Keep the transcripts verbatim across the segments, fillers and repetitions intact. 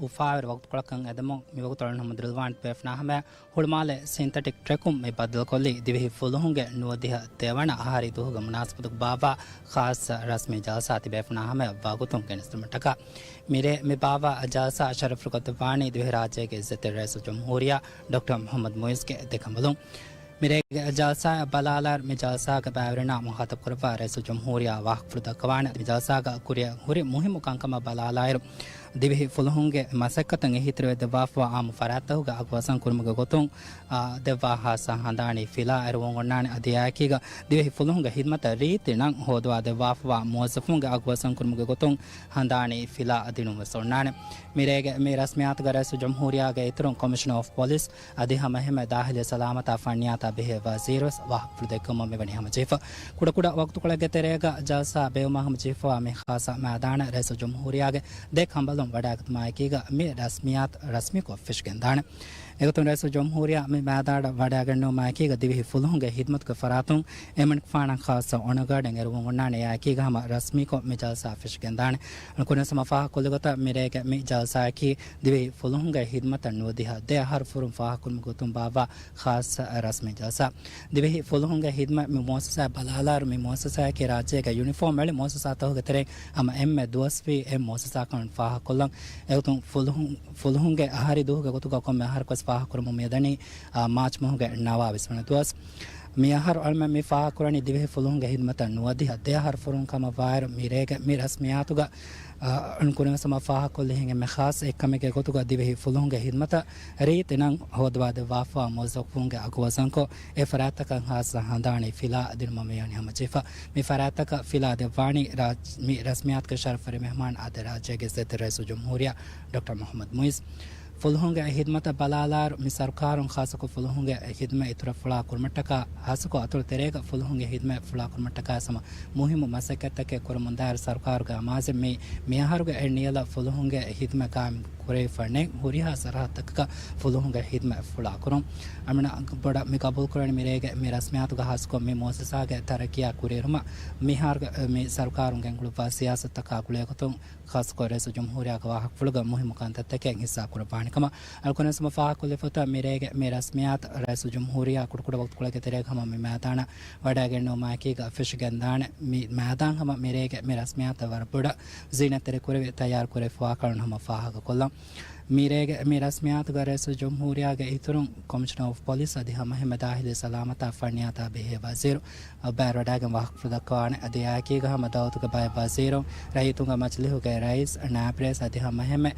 އުފާވެރި ވަގުތުކޮޅަކަށް އެދެމުން މި ވަގުތު އަޅުގަނޑު ހަމަ ދުރުލުވާނެ ބޭފުޅުންނާ ހަމަޔަށް ހުޅުމާލެ ސިންތެޓިކް ޓްރެކުން މި ބައްދަލުކޮށްލީ ދިވެހި ފުލުހުންގެ ނުވަދިހަ ދެވަނަ އަހަރީ ދުވަހުގެ މުނާސަބަތުގަ ބާއްވާ ޚާއްޞަ ރަސްމީ ޖަލްސާ ތިބޭފުޅުންނާ ހަމަޔަށް ވަގުތުން ގެނެސްދިނުމަށްޓަކާ. މިރޭ މި ބާއްވާ ޖަލްސާ ޝަރަފްކޮށްދެއްވާނީ ދިވެހިރާއްޖޭގެ އިއްޒަތްތެރި ރައީސުލްޖުމްހޫރިއްޔާ ޑޮކްޓަރ މުޙައްމަދު މުޢިއްޒުގެ ދެކަނބަލުން. މިރޭގެ ޖަލްސާއަށް ބަލާލާއިރު، މި ޖަލްސާގެ ބައިވެރިންނާ މުޚާތަބްކުރައްވާ ރައީސުލްޖުމްހޫރިއްޔާ ވާހަކަފުޅު ދައްކަވާނެ. މި ޖަލްސާގަ ކުރިއަށް ހުރި މުހިއްމު ކަންކަމަށް ބަލާލާއިރު، ދިވެހި ފުލުހުންގެ މަސައްކަތަށް އެހީތެރިވެ ދެއްވާފައިވާ އާއްމު ފަރާތްތަކުގެ އަގު އަސަން ކުރުމުގެ ގޮތުން، އާ، ދެއްވާ ޚާއްޞަ ހަނދާނީ ފިލާ އެރުވަން އޮންނާނެ. އަދި އެއާއެކީގަ ދިވެހި ފުލުހުންގެ ހިދްމަތަށް ރީތި ނަން ހޯދުވާ ދެއްވާފައިވާ މުވައްޒަފުންގެ އަގު އަސަން ކުރުމުގެ ގޮތުން ހަނދާނީ ފިލާ ދިނުން ވެސް އޮންނާނެ. މިރޭގެ މި ރަސްމިއްޔާތުގަ ރައީސުލްޖުމްހޫރިއްޔާގެ އިތުރުން ކޮމިޝަނަރ އޮފް ޕޮލިސް އަދި ހަމައެހެންމެ ދާޚިލީ ސަލާމަތާ ފަންނިޔާތާ ބެހޭ ވަޒީރުވެސް ވާހަކަފުޅު ދެއްކުމަށް މިވަނީ ހަމަޖެހިފަ. ކުޑަކުޑަ ވަގުތުކޮޅެއްގެ ތެރޭގަ ޖަލްސާ ބޭއްވުމަށް ހަމަޖެހިފައިވާ މި ޚާއްޞަ މައިދާނަށް ރައީސުލްޖުމްހޫރިއްޔާގެ ދެ ކަނބަލުން ވަޑައިގަތުމާ އެކީގަ މި ރަސްމިއްޔާތު ރަސްމީކޮށް ފެށިގެންދާނެ. އެގޮތުން ރައީސުލްޖުމްހޫރިއްޔާ މި މައިދާނަށް ވަޑައިގެންނެވުމާ އެކީގަ ދިވެހި ފުލުހުންގެ ހިދްމަތުގެ ފަރާތުން އެމަނިކުފާނަށް ޚާއްޞަ އޮނަގާޑެއް އެރުވަން އޮންނާނެ. އެއާއެކީގަ ހަމަ ރަސްމީކޮށް މި ޖަލްސާ ފެށިގެންދާނެ. ކުރިންވެސް ހަމަ ފާހަގަކޮށްލި ގޮތަށް މިރޭގެ މި ޖަލްސާއަކީ ދިވެހި ފުލުހުންގެ ހިދްމަތަށް ނުވަދިހަ ދެ އަހަރު ފުރުން ފާހަގަކުރުމުގެ ގޮތުން ބާއްވާ ޚާއްޞަ ރަސްމީ ޖަލްސާ. ދިވެހި ފުލުހުންގެ ހިދްމަތް މި މުއައްސަސާއަށް ބަލާލާއިރު، މި މުއައްސަސާއަކީ ރާއްޖޭގެ ޔުނިފޯމް އެޅި މުއައްސަސާތަކުގެ ތެރެއިން ހަމަ އެންމެ ދުވަސްވީ އެއް މުއައްސަސާކަމަށް ފާހަގަކޮށްލަން. އެގޮތުން ފުލުހުން، ފުލުހުންގެ އަހަރީ ދުވަހުގެ ގޮތުގަ ކޮންމެ އަހަރަކުވެސް ފާހަގަކުރަމުން މިއަދަނީ، އާ، މާޗް މަހުގެ ނަވާވީސް ވަނަ ދުވަސް. މި އަހަރު އަޅުމެން މި ފާހަގަކުރަނީ ދިވެހި ފުލުހުންގެ ހިދްމަތަށް ނުވަދިހަ ދެ އަހަރު ފުރުން ކަމަށް ވާއިރު، މިރޭގެ މި ރަސްމިއްޔާތުގަ، އާ، ކުރިންވެސް ހަމަ ފާހަގަކޮށްލި ހިނގެން މި ޚާއްޞަ އެއްކަމެއްގެ ގޮތުގަ ދިވެހި ފުލުހުންގެ ހިދްމަތަށް ރީތި ނަން ހޯދުވާ ދެއްވާފައިވާ މުވައްޒަފުންގެ އަގު އަސަންކޮށް، އެ ފަރާތްތަކަށް ޚާއްޞަ ހަނދާނީ ފިލާ ދިނުމަށް މިވަނީ ހަމަޖެހިފަ. މި ފަރާތްތަކަށް ފިލާ ދެއްވާނީ ރާއްޖ-، މި ރަސްމިއްޔާތުގެ ޝަރަފުވެރި މެހްމާން އާދެ، ރާއްޖޭގެ އިއްޒަތްތެރި ރައީސުލްޖުމްހޫރިއްޔާ ޑޮކްޓަރ މުޙައްމަދު މުޢިއްޒު. ފުލުހުންގެ ހިދްމަތަށް ބަލާލާއިރު، މި ސަރުކާރުން ޚާއްޞަކޮށް ފުލުހުންގެ ހިދްމަތް އިތުރަށް ފުޅާ ކުރުމަށްޓަކާ، ޚާއްޞަކޮށް އަތޮޅު ތެރޭގަ ފުލުހުންގެ ހިދްމަތް ފުޅާ ކުރުމަށްޓަކާ ހަމަ މުހިއްމު މަސައްކަތްތަކެއް ކުރަމުންދާއިރު، ސަރުކާރުގެ އަމާޒެއް މި މިއަހަރުގެ އެއް ނިޔަލަށް ފުލުހުންގެ ހިދްމަތް ޤާއިމް ކުރެވިފަ ނެތް، ހުރިހާ ސަރަހައްދަކަކަށް ފުލުހުންގެ ހިދްމަތް ފުޅާ ކުރުން. އަޅުމެންނަށް ބޮޑަށް މި ޤަބޫލުކުރަނީ މިރޭގެ މި ރަސްމިއްޔާތުގަ ޚާއްޞަކޮށް މި މުއައްސަސާގެ ތަރައްޤީއާ ކުރިއެރުމަށް މިހާރުގެ މި ސަރުކާރުން ގެންގުޅުއްވާ ސިޔާސަތުތަކާ ގުޅޭގޮތުން ޚާއްޞަކޮށް ރައީސުލްޖުމްހޫރިއްޔާގެ ވާހަކަފުޅުގަ މުހިއްމު ކަންތައްތަކެއް ހިއްސާ ކުރައްވާނެ ކަމަށް އަޅުގަނޑު ހަމަ ފާހަގަކޮށްލިފަ އޮތް. މިރޭގެ މި ރަސްމިއްޔާތު ރައީސުލްޖުމްހޫރިއްޔާ ކުޑަކުޑަ ވަގުތުކޮޅެއްގެ ތެރޭގަ ހަމަ މި މައިދާނަށް ވަޑައިގެންނެވުމާއެކީގަ ފެށިގެންދާނެ. މި މައިދާން ހަމަ މިރޭގެ މި ރަސްމިއްޔާތަށް ވަރަށް ބޮޑަށް ޒީނަތްތެރި ކުރެވި ތައްޔާރު ކުރެވިފައިވާކަން ހަމަ ފާހަގަކޮށްލަން. މިރޭގެ މި ރަސްމިއްޔާތުގަ ރައީސުލްޖުމްހޫރިއްޔާގެ އިތުރުން ކޮމިޝަނަރ އޮފް ޕޮލިސް އަދި ހަމައެހެންމެ ދާޚިލީ ސަލާމަތާ ފަންނިޔާތާ ބެހޭ ވަޒީރު ބައިވެރިވަޑައިގެން ވާހަކަފުޅު ދައްކަވާނެ. އަދި އެއާއެކީގަ ހަމަ ދައުލަތުގެ ބައެއް ވަޒީރުން، ރައްޔިތުންގެ މަޖިލީހުގެ ރައީސް، ނާއިބް ރައީސް އަދި ހަމައެހެންމެ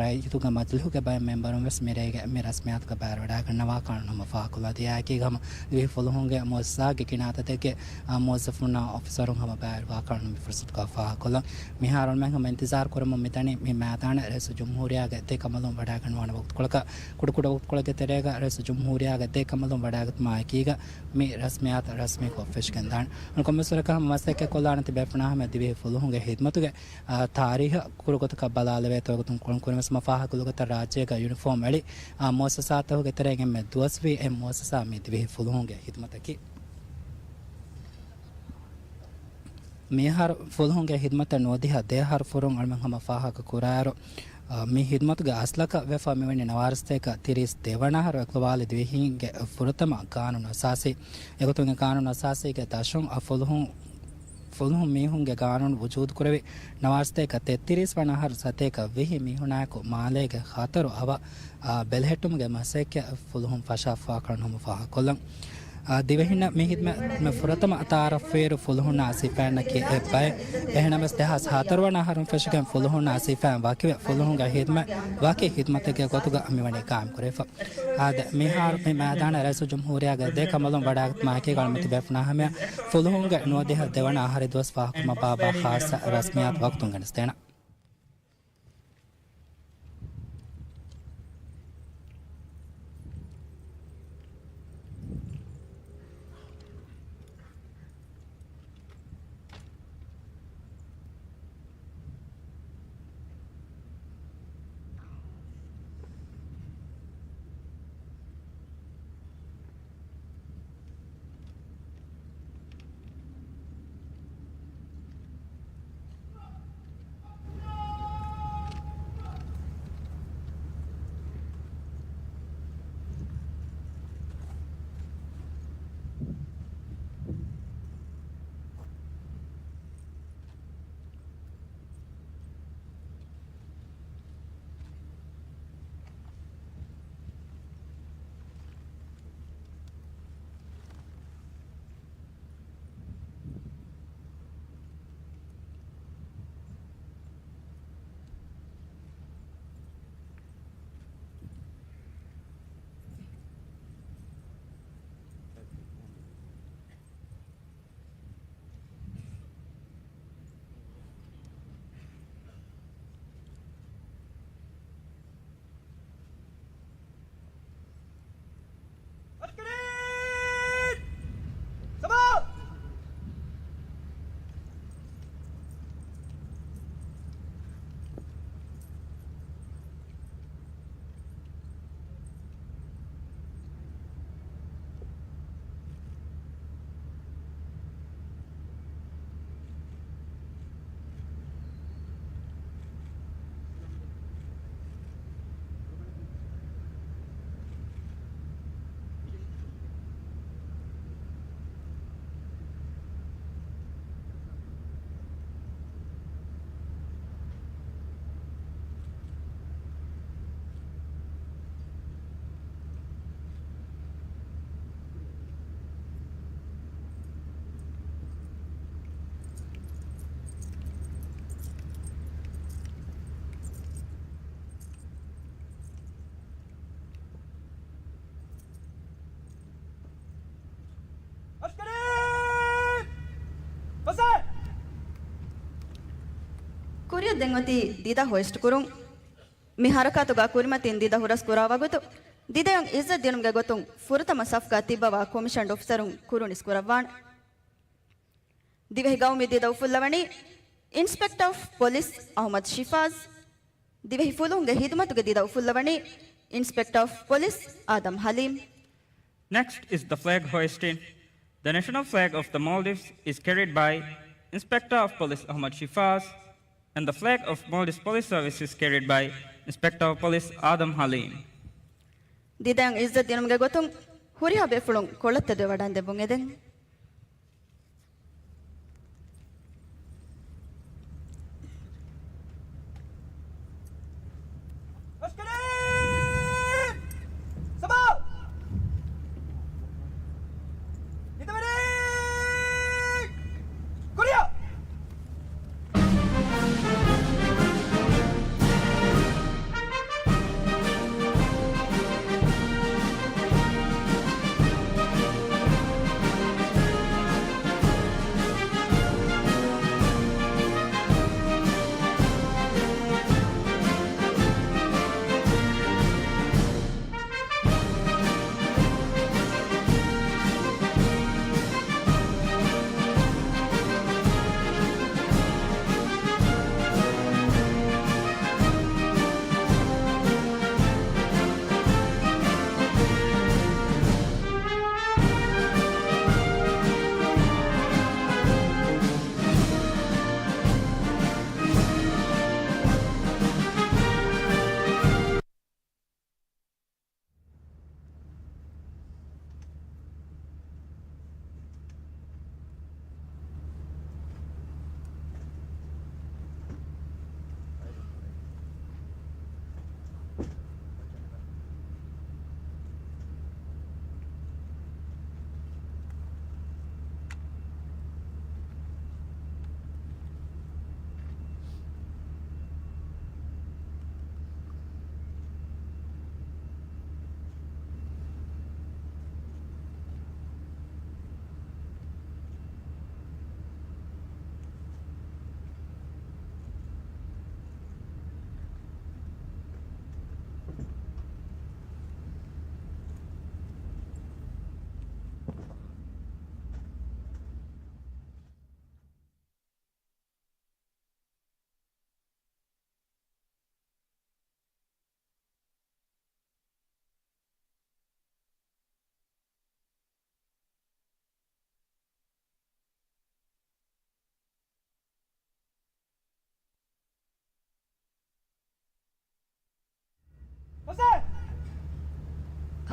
ރައްޔިތުންގެ މަޖިލީހުގެ ބައެއް މެމްބަރުން ވެސް މިރޭގެ މި ރަސްމިއްޔާތުގަ ބައިވެރިވަޑައިގަންނަވާކަން ހަމަ ފާހަގަކޮށްލަން. އަދި އެއާއެކީގަ ހަމަ ދިވެހި ފުލުހުންގެ މުއައްސަސާގެ ގިނަ އަދަދެއްގެ، އާ، މުވައްޒަފުންނާ އޮފިސަރުން ހަމަ ބައިވެރިވާކަން މި ފުރުސަތުގަ ފާހަގަކޮށްލަން. މިހާރު އަޅުމެން ހަމަ އިންތިޒާރު ކުރަމުން މިދަނީ މި މައިދާނަށް ރައީސުލްޖުމްހޫރިއްޔާގެ ދެ ކަނބަލުން ވަޑައިގަންނަވާނެ ވަގުތުކޮޅަކަށް. ކުޑަކުޑަ ވަގުތުކޮޅެއްގެ ތެރޭގަ ރައީސުލްޖުމްހޫރިއްޔާގެ ދެ ކަނބަލުން ވަޑައިގަތުމާއެކީގަ މި ރަސްމިއްޔާތު ރަސްމީކޮށް ފެށިގެންދާނެ. ކޮންމެސްވަރަކަށް ހަމަ މަސައްކަތްކޮށްލާނެ ތިބޭފުޅުންނާ ހަމަ ދިވެހި ފުލުހުންގެ ހިދްމަތުގެ، އާ، ތާރީހަށް ކުރު ގޮތަކަށް ބަލާލެވޭތޯ ގޮތުން ކުޅުން ކުރިންވެސް ހަމަ ފާހަގަކޮށްލި ގޮތަށް ރާއްޖޭގަ ޔުނިފޯމް އެޅި، އާ، މުއައްސަސާތަކުގެ ތެރެއިން އެންމެ ދުވަސްވީ އެއް މުއައްސަސާ މި ދިވެހި ފުލުހުންގެ ހިދްމަތަކީ. މިއަހަރު ފުލުހުންގެ ހިދްމަތަށް ނުވަދިހަ ދެ އަހަރު ފުރުން އަޅުމެން ހަމަ ފާހަގަ ކުރާއިރު، އަ، މި ހިދްމަތުގެ އަސްލަކަށް ވެފަ މިވަނީ ނަވާރަސަތޭކަ ތިރީސް ދެވަނަ އަހަރު އެކުލަވާލި ދިވެހީންގެ ފުރަތަމަ ގާނޫނު އަސާސީ. އެގޮތުން އެ ގާނޫނު އަސާސީގެ ދަށުން އަ ފުލުހުން، ފުލުހުން މީހުންގެ ގާނޫނު ވުޖޫދު ކުރެވި ނަވާރަސަތޭކަ ތެއްތިރީސް ވަނަ އަހަރު ސަތޭކަ ވިހި މީހުނާއެކު މާލޭގެ ހަތަރު އަވަށް އާ، ބެލެހެއްޓުމުގެ މަސައްކަތް ފުލުހުން ފަށާފައިވާކަން ހަމަ ފާހަގަކޮށްލަން. އާ، ދިވެހިންނަށް މި ހިދްމަތް ފުރަތަމަ ތައާރަފްވިއިރު ފުލުހުންނާ ސިފައިންނަކީ އެއްބައެއް. އެހެނަމަސް ދެހާސް ހަތަރު ވަނަ އަހަރުން ފެށިގެން ފުލުހުންނާ ސިފައިން ވަކިވެ، ފުލުހުންގެ ހިދްމަތް ވަކި ހިދްމަތެއްގެ ގޮތުގަ މިވަނީ ޤާއިމްކުރެވިފަ. އާދެ، މިހާރު މި މައިދާނަށް ރައީސުލްޖުމްހޫރިއްޔާގެ ދެ ކަނބަލުން ވަޑައިގަތުމާއެކީ އަޅުމެން ތިބޭފުޅުންނާ ހަމަޔަށް ފުލުހުންގެ ނުވަދިހަ ދެވަނަ އަހަރީ ދުވަސް ފާހަގަކުރުމަށް ބާއްވާ ޚާއްޞަ ރަސްމިއްޔާތު ވަގުތުން ގެނެސްދޭނަން. ދެން އޮތީ ދިދަ ހޮއިސްޓް ކުރުން. މި ހަރަކާތުގަ ކުރިމަތިން ދިދަ ހުރަސް ކުރާ ވަގުތު، ދިދައަށް އިއްޒަތް ދިނުމުގެ ގޮތުން ފުރަތަމަ ސަފްގަ ތިއްބަވާ ކޮމިޝަންޑް އޮފިސަރުން ކުރުނިސް ކުރައްވާނެ. ދިވެހި ގައުމީ ދިދަ އުފުއްލަވަނީ އިންސްޕެކްޓަރ އޮފް ޕޮލިސް އަހުމަދު ޝިފާޒް. ދިވެހި ފުލުހުންގެ ހިދުމަތުގެ ދިދަ އުފުއްލަވަނީ އިންސްޕެކްޓަރ އޮފް ޕޮލިސް އާދަމް ހަލީމް. Next is the flag hoisting. The national flag of the Maldives is carried by Inspector of Police Ahmad Shifaz, and the flag of Maldives Police Service is carried by Inspector of Police Adam Halim. ދިދައަށް އިއްޒަތް ދިނުމުގެ ގޮތުން ހުރިހާ ބޭފުޅުން ކޮޅަށް ތެދުވެ ވަޑައިން ދެއްވުން އެދެން.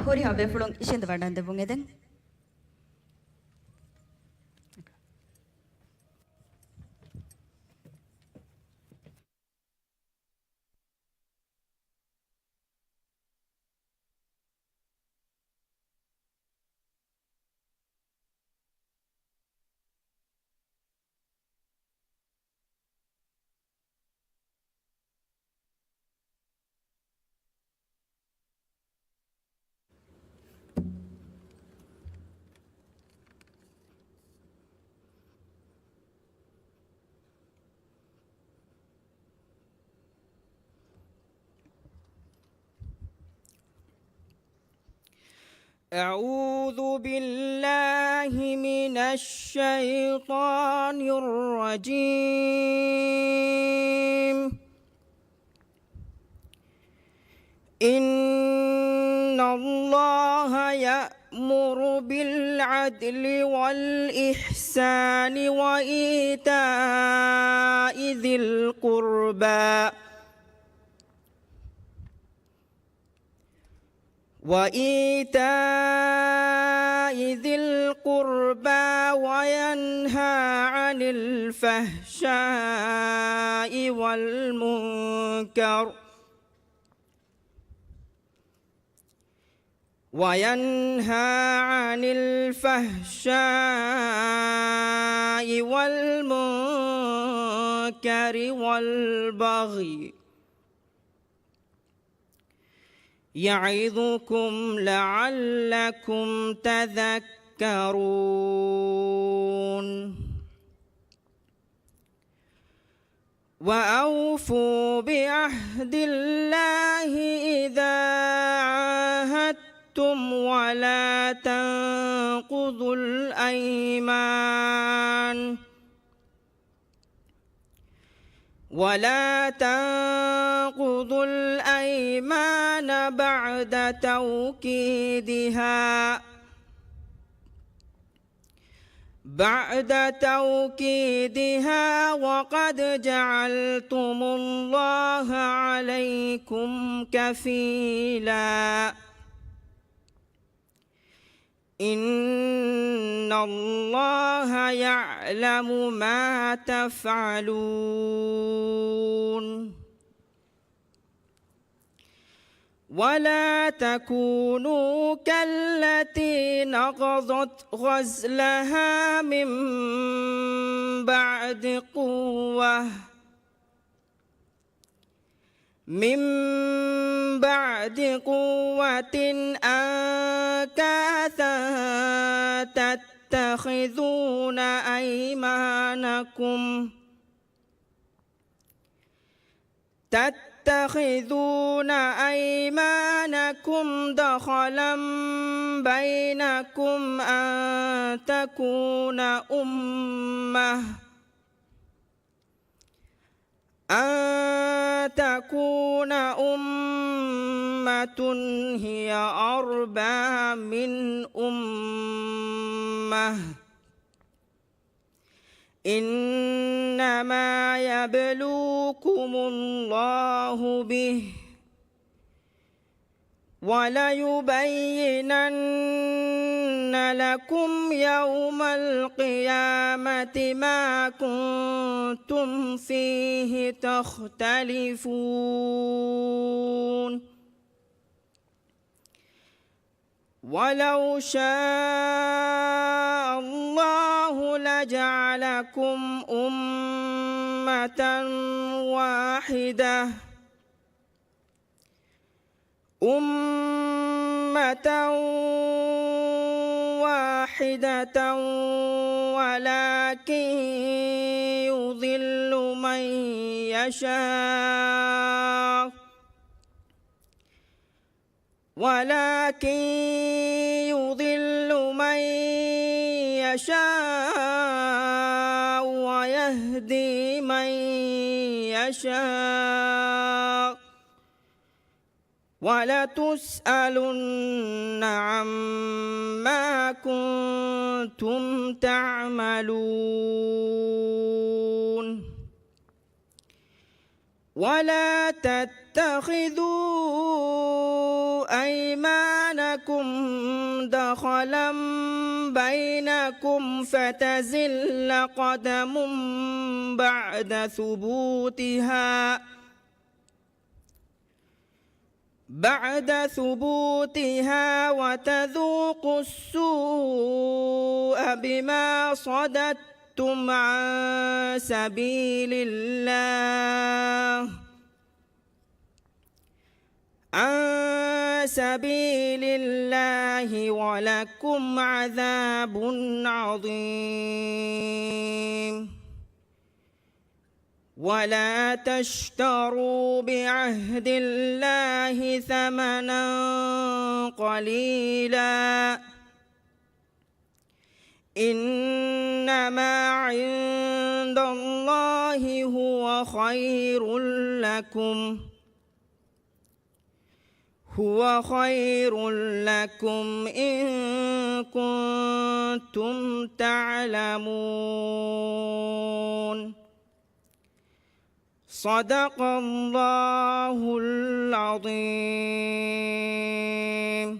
ހުރިހާ ބޭފުޅުން އިށީނދެ ވަޑައިން ދެއްވުން އެދެން. أعوذ بالله من الشيطان الرجيم. إن الله يأمر بالعدل والإحسان وإيتاء ذي القربى وإيتاء ذي القربى وينهى عن الفحشاء والمنكر وينهى عن الفحشاء والمنكر والبغي يعظكم لعلكم تذكرون. وأوفوا بعهد الله إذا عاهدتم ولا تنقضوا الأيمان ولا تنقضوا الأيمان بعد توكيدها بعد توكيدها وقد جعلتم الله عليكم كفيلا. إن الله يعلم ما تفعلون. ولا تكونوا كالتي نقضت غزلها من بعد قوة من بعد قوة أنكاثا تتخذون أيمانكم تتخذون أيمانكم دخلا بينكم أن تكون أمة أن تكون أمة هي أربى من أمة إنما يبلوكم الله به وليبينن لكم يوم القيامة ما كنتم فيه تختلفون. ولو شاء الله لجعلكم أمة واحدة أمة واحدة ولكن يضل من يشاء ولكن يضل من يشاء ويهدي من يشاء ولتسألن عما كنتم تعملون. ولا تتخذوا أيمانكم دخلا بينكم فتزل قدم بعد ثبوتها بعد ثبوتها وتذوقوا السوء بما صددتم عن سبيل الله عن سبيل الله ولكم عذاب عظيم. ولا تشتروا بعهد الله ثمنا قليلا إنما عند الله هو خير لكم هو خير لكم إن كنتم تعلمون. صدق الله العظيم.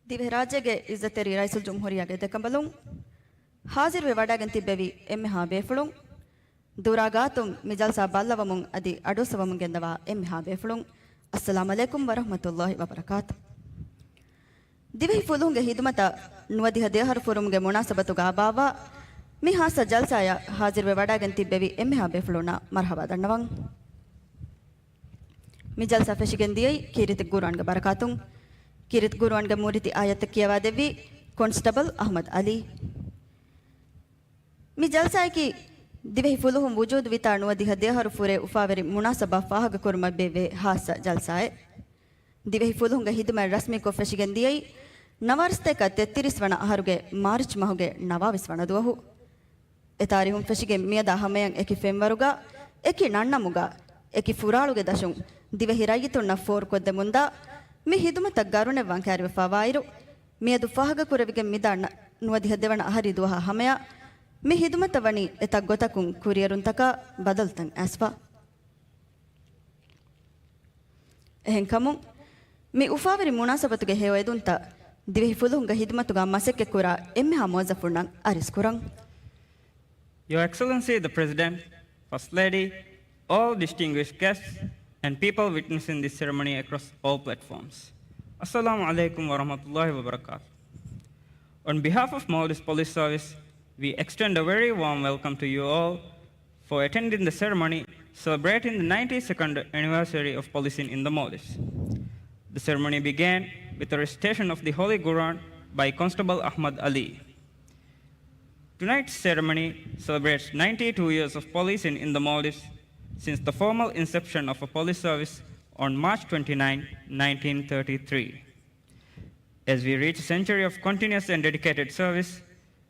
ދިވެހިރާއްޖޭގެ އިއްޒަތްތެރި ރައީސުލްޖުމްހޫރިއްޔާގެ ދެކަނބަލުން، ހާޒިރުވެ ވަޑައިގެން ތިއްބެވި އެންމެހާ ބޭފުޅުން، ދުރާގާތުން މި ޖަލްސާ ބައްލަވަމުން އަދި އަޑުއައްސަވަމުން ގެންދަވާ އެންމެހާ ބޭފުޅުން، އައްސަލާމު ޢަލައިކުމް ވަރަޙްމަތުﷲި ވަބަރަކާތު. ދިވެހި ފުލުހުންގެ ހިދުމަތަށް ނުވަދިހަ ދެއަހަރު ފުރުމުގެ މުނާސަބަތުގަ އަބާވާ މި ހާއްސަ ޖަލްސާއަށް ހާޒިރުވެ ވަޑައިގެން ތިއްބެވި އެންމެހާ ބޭފުޅުންނަށް މަރުޙަބާ ދަންނަވަން. މި ޖަލްސާ ފެށިގެން ދިޔައީ ކީރިތި ގުރުއާންގެ ބަރަކާތުން. ކީރިތި ގުރުއާންގެ މޫރިތި އާޔަތެއް ކިޔަވާ ދެއްވީ ކޮންސްޓަބަލް އަޙްމަދު އަލީ. މި ޖަލްސާއަކީ ދިވެހި ފުލުހުން ވުޖޫދުވިތާ ނުވަދިހަ ދެއަހަރު ފުރޭ އުފާވެރި މުނާސަބާ ފާހަގަކުރުމަށް ބޭއްވޭ ހާއްސަ ޖަލްސާއެއް. ދިވެހި ފުލުހުންގެ ހިދުމަތް ރަސްމީކޮށް ފެށިގެން ދިޔައީ ނަވާރަސަތޭކަ ތެއްތިރީސް ވަނަ އަހަރުގެ މާރިޗް މަހުގެ ނަވާވީސް ވަނަ ދުވަހު. އެ ތާރީހުން ފެށިގެން މިއަދާ ހަމަޔަށް އެކި ފެންވަރުގަ، އެކި ނަންނަމުގަ، އެކި ފުރާޅުގެ ދަށުން ދިވެހި ރައްޔިތުންނަށް ފޯރުކޮށްދެމުންދާ މި ހިދުމަތަށް ގަރުނެއްވާން ކައިރިވެފަ ވާއިރު، މިއަދު ފާހަގަކުރެވިގެން މިދާ ނަ-، ނުވަދިހަ ދެވަނަ އަހަރީ ދުވަހާ ހަމަޔަށް މި ހިދުމަތަށް ވަނީ އެތައް ގޮތަކުން ކުރިއެރުންތަކާ ބަދަލުތައް އައިސްފަ. އެހެންކަމުން، މި އުފާވެރި މުނާސަބަތުގެ ހެޔޮއެދުންތައް ދިވެހި ފުލުހުންގެ ހިދުމަތުގަ މަސައްކަތްކުރާ އެންމެހާ މުވައްޒަފުންނަށް އަރިސްކުރަން. Your Excellency, the President, First Lady, all distinguished guests, and people witnessing this ceremony across all platforms. Assalamu alaikum wa rahmatullahi wa barakatuh. On behalf of Maldives Police Service, we extend a very warm welcome to you all for attending the ceremony celebrating the ninety-second anniversary of policing in the Maldives. The ceremony began with the recitation of the Holy Quran by Constable Ahmad Ali. Tonight's ceremony celebrates ninety-two years of policing in the Maldives since the formal inception of a police service on March twenty-ninth, nineteen thirty-three. As we reach a century of continuous and dedicated service,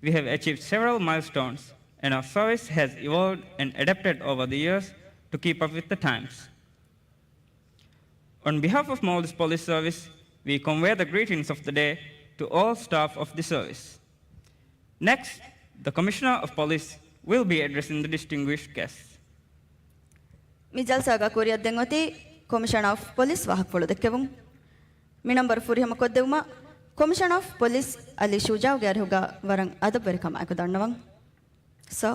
we have achieved several milestones, and our service has evolved and adapted over the years to keep up with the times. On behalf of Maldives Police Service, we convey the greetings of the day to all staff of the service. Next, the Commissioner of Police will be addressing the distinguished guests. މި ޖަލްސާގަ ކުރިއަށް ދެން އޮތީ ކޮމިޝަނަރ އޮފް ޕޮލިސް ވާހަކަފުޅު ދެއްކެވުން. މި ނަންބަރު ފުރިހަމަ ކޮށްދެވުމަށް ކޮމިޝަނަރ އޮފް ޕޮލިސް އަލީ ޝުޖާއުގެ އަރިހުގަ ވަރަށް އަދަބުވެރިކަމާއެކު ދަންނަވަން. ސާ.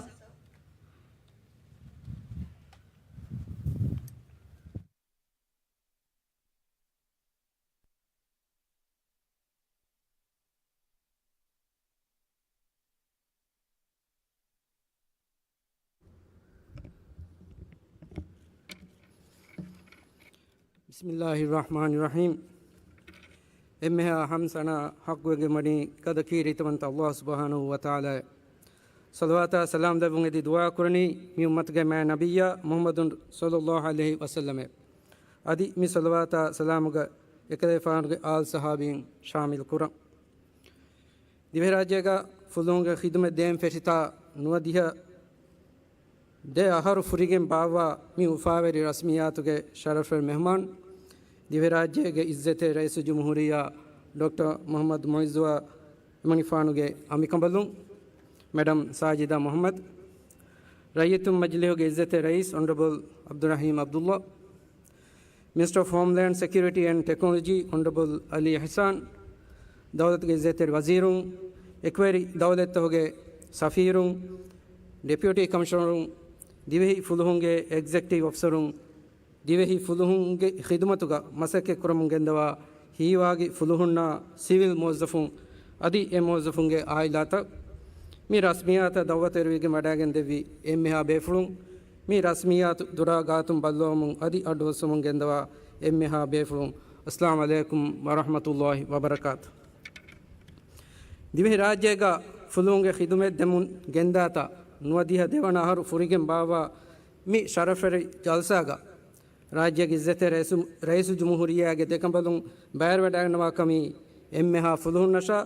ބިސްމިއްލާހި ރަޙްމާނި ރަޙީމް. އެންމެހާ ހަމްދު ސަނާ ޙައްޤުވެގެންވަނީ ގަދަ ކީރިތިވަންތަ ﷲ ސުބްޙާނަހޫ ވަތަޢާލާއަށް. ޞަލަވާތާ ސަލާމް ދެއްވުން އެދި ދުޢާ ކުރަނީ މި އުއްމަތުގެ މާތް ނަބިއްޔާ މުޙައްމަދު ޞައްލައްލާހު ޢަލައިހި ވަސައްލަމަށް. އަދި މި ޞަލަވާތާ ސަލާމުގަ އެކަލޭފާނުގެ އާލް ޞަޙާބީން ޝާމިލް ކުރަން. ދިވެހިރާއްޖޭގަ ފުލުހުންގެ ޚިދުމަތް ދޭން ފެށިތާ ނުވަދިހަ ދެ އަހަރު ފުރިގެން ބާއްވާ މި އުފާވެރި ރަސްމިއްޔާތުގެ ޝަރަފުވެރި މެހްމާން، ދިވެހިރާއްޖޭގެ އިއްޒަތްތެރި ރައީސުލްޖުމްހޫރިއްޔާ ޑޮކްޓަރ މުޙައްމަދު މުޢިއްޒުއާ އެމަނިކުފާނުގެ އަނބިކަނބަލުން، މެޑަމް ސާޖިދާ މުޙައްމަދު، ރައްޔިތުން މަޖިލީހުގެ އިއްޒަތްތެރި ރައީސް އޮނަރަބަލް ޢަބްދުއްރަޙީމް ޢަބްދުއްލާ، މިނިސްޓަރ އޮފް ހޯމްލޭންޑް ސެކިއުރިޓީ އެންޑް ޓެކްނޮލޮޖީ އޮނަރަބަލް އަލީ އިޙްސާން، ދައުލަތުގެ އިއްޒަތްތެރި ވަޒީރުން، އެކުވެރި ދައުލަތްތަކުގެ ސަފީރުން، ޑެޕިއުޓީ ކަމިޝަނަރުން، ދިވެހި ފުލުހުންގެ އެގްޒެކެޓިވް އޮފިސަރުން، ދިވެހި ފުލުހުންގެ ޚިދުމަތުގަ މަސައްކަތްކުރަމުން ގެންދަވާ ހީވާގި ފުލުހުންނާ ސިވިލް މުވައްޒަފުން އަދި އެ މުވައްޒަފުންގެ އާއިލާތައް، މި ރަސްމިއްޔާތަށް ދަޢުވަތުވެރިވެގެން ވަޑައިގެން ދެއްވި އެންމެހާ ބޭފުޅުން، މި ރަސްމިއްޔާތު ދުރާ ގާތުން ބައްލަވަމުން އަދި އައްޑުއައްސަވަމުން ގެންދަވާ އެންމެހާ ބޭފުޅުން، އައްސަލާމު ޢަލައިކުމް ވަރަޙްމަތުﷲ ވަބަރަކާތު. ދިވެހިރާއްޖޭގަ ފުލުހުންގެ ޚިދުމަތް ދެމުން ގެންދާތާ ނުވަދިހަ ދެވަނަ އަހަރު ފުރިގެން ބާއްވާ މި ޝަރަފުވެރި ޖަލްސާގަ، ރާއްޖޭގެ އިއްޒަތްތެރި ރައީސު، ރައީސުލްޖުމްހޫރިއްޔާގެ ދެކަނބަލުން ބައިވެރިވަޑައިގަންނަވާ ކަމީ، އެންމެހާ ފުލުހުންނަށާ،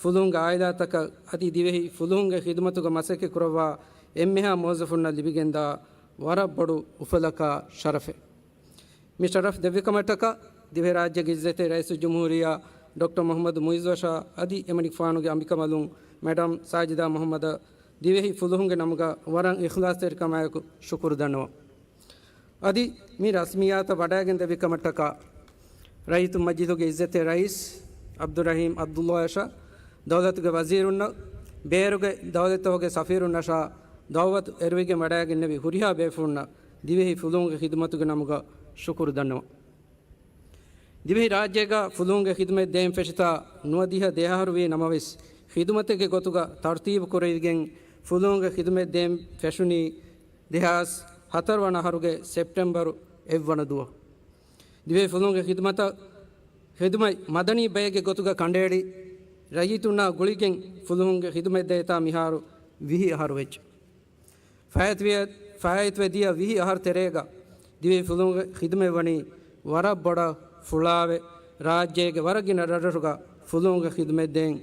ފުލުހުންގެ އާއިލާތަކަށް އަދި ދިވެހި ފުލުހުންގެ ޚިދުމަތުގަ މަސައްކަތް ކުރައްވާ އެންމެހާ މުވައްޒަފުންނަށް ލިބިގެންދާ ވަރަށް ބޮޑު އުފަލަކާ ޝަރަފެއް. މި ޝަރަފް ދެއްވިކަމަށްޓަކާ، ދިވެހިރާއްޖޭގެ އިއްޒަތްތެރި ރައީސުލްޖުމްހޫރިއްޔާ ޑޮކްޓަރ މުޙައްމަދު މުޢިއްޒުއަށާ އަދި އެމަނިކުފާނުގެ އަނބިކަނބަލުން މެޑަމް ސާޖިދާ މުޙައްމަދަށް ދިވެހި ފުލުހުންގެ ނަމުގަ ވަރަށް އިޚްލާޞްތެރިކަމާއެކު ޝުކުރު ދަންނަވަން. އަދި މި ރަސްމިއްޔާތަށް ވަޑައިގެން ދެއްވި ކަމަށްޓަކާ، ރައްޔިތު މަޖިލިހުގެ އިއްޒަތްތެރި ރައީސް ޢަބްދުއްރަޙީމް ޢަބްދުއްލާއަށާ، ދައުލަތުގެ ވަޒީރުންނަށް، ބޭރުގެ ދައުލަތްތަކުގެ ސަފީރުންނަށާ ދަޢުވަތު އެރުވިގެން ވަޑައިގެންނެވި ހުރިހާ ބޭފުޅުންނަށް ދިވެހި ފުލުހުންގެ ޚިދުމަތުގެ ނަމުގަ ޝުކުރު ދަންނަވަން. ދިވެހިރާއްޖޭގަ ފުލުހުންގެ ޚިދުމަތް ދޭން ފެށިތާ ނުވަދިހަ ދެއަހަރު ވީ ނަމަވެސް، ޚިދުމަތެއްގެ ގޮތުގަ ތަރުތީބު ކުރެވިގެން ފުލުހުންގެ ޚިދުމަތް ދޭން ފެށުނީ ދެހާސް ހަތަރު ވަނަ އަހަރުގެ ސެޕްޓެމްބަރު އެއްވަނަ ދުވަހު. ދިވެހި ފުލުހުންގެ ޚިދުމަތަށް، ޚިދުމަތް މަދަނީ ބައެއްގެ ގޮތުގަ ކަނޑައެޅި، ރައްޔިތުންނާ ގުޅިގެން ފުލުހުންގެ ޚިދުމަތް ދޭތާ މިހާރު ވިހި އަހަރު ވެއްޖެ. ފާއިތުވެ-، ފާއިތުވެ ދިޔަ ވިހި އަހަރު ތެރޭގަ ދިވެހި ފުލުހުންގެ ޚިދުމަތް ވަނީ ވަރަށް ބޮޑަށް ފުޅާވެ، ރާއްޖޭގެ ވަރަށް ގިނަ ރަށްރަށުގަ ފުލުހުންގެ ޚިދުމަތް ދޭން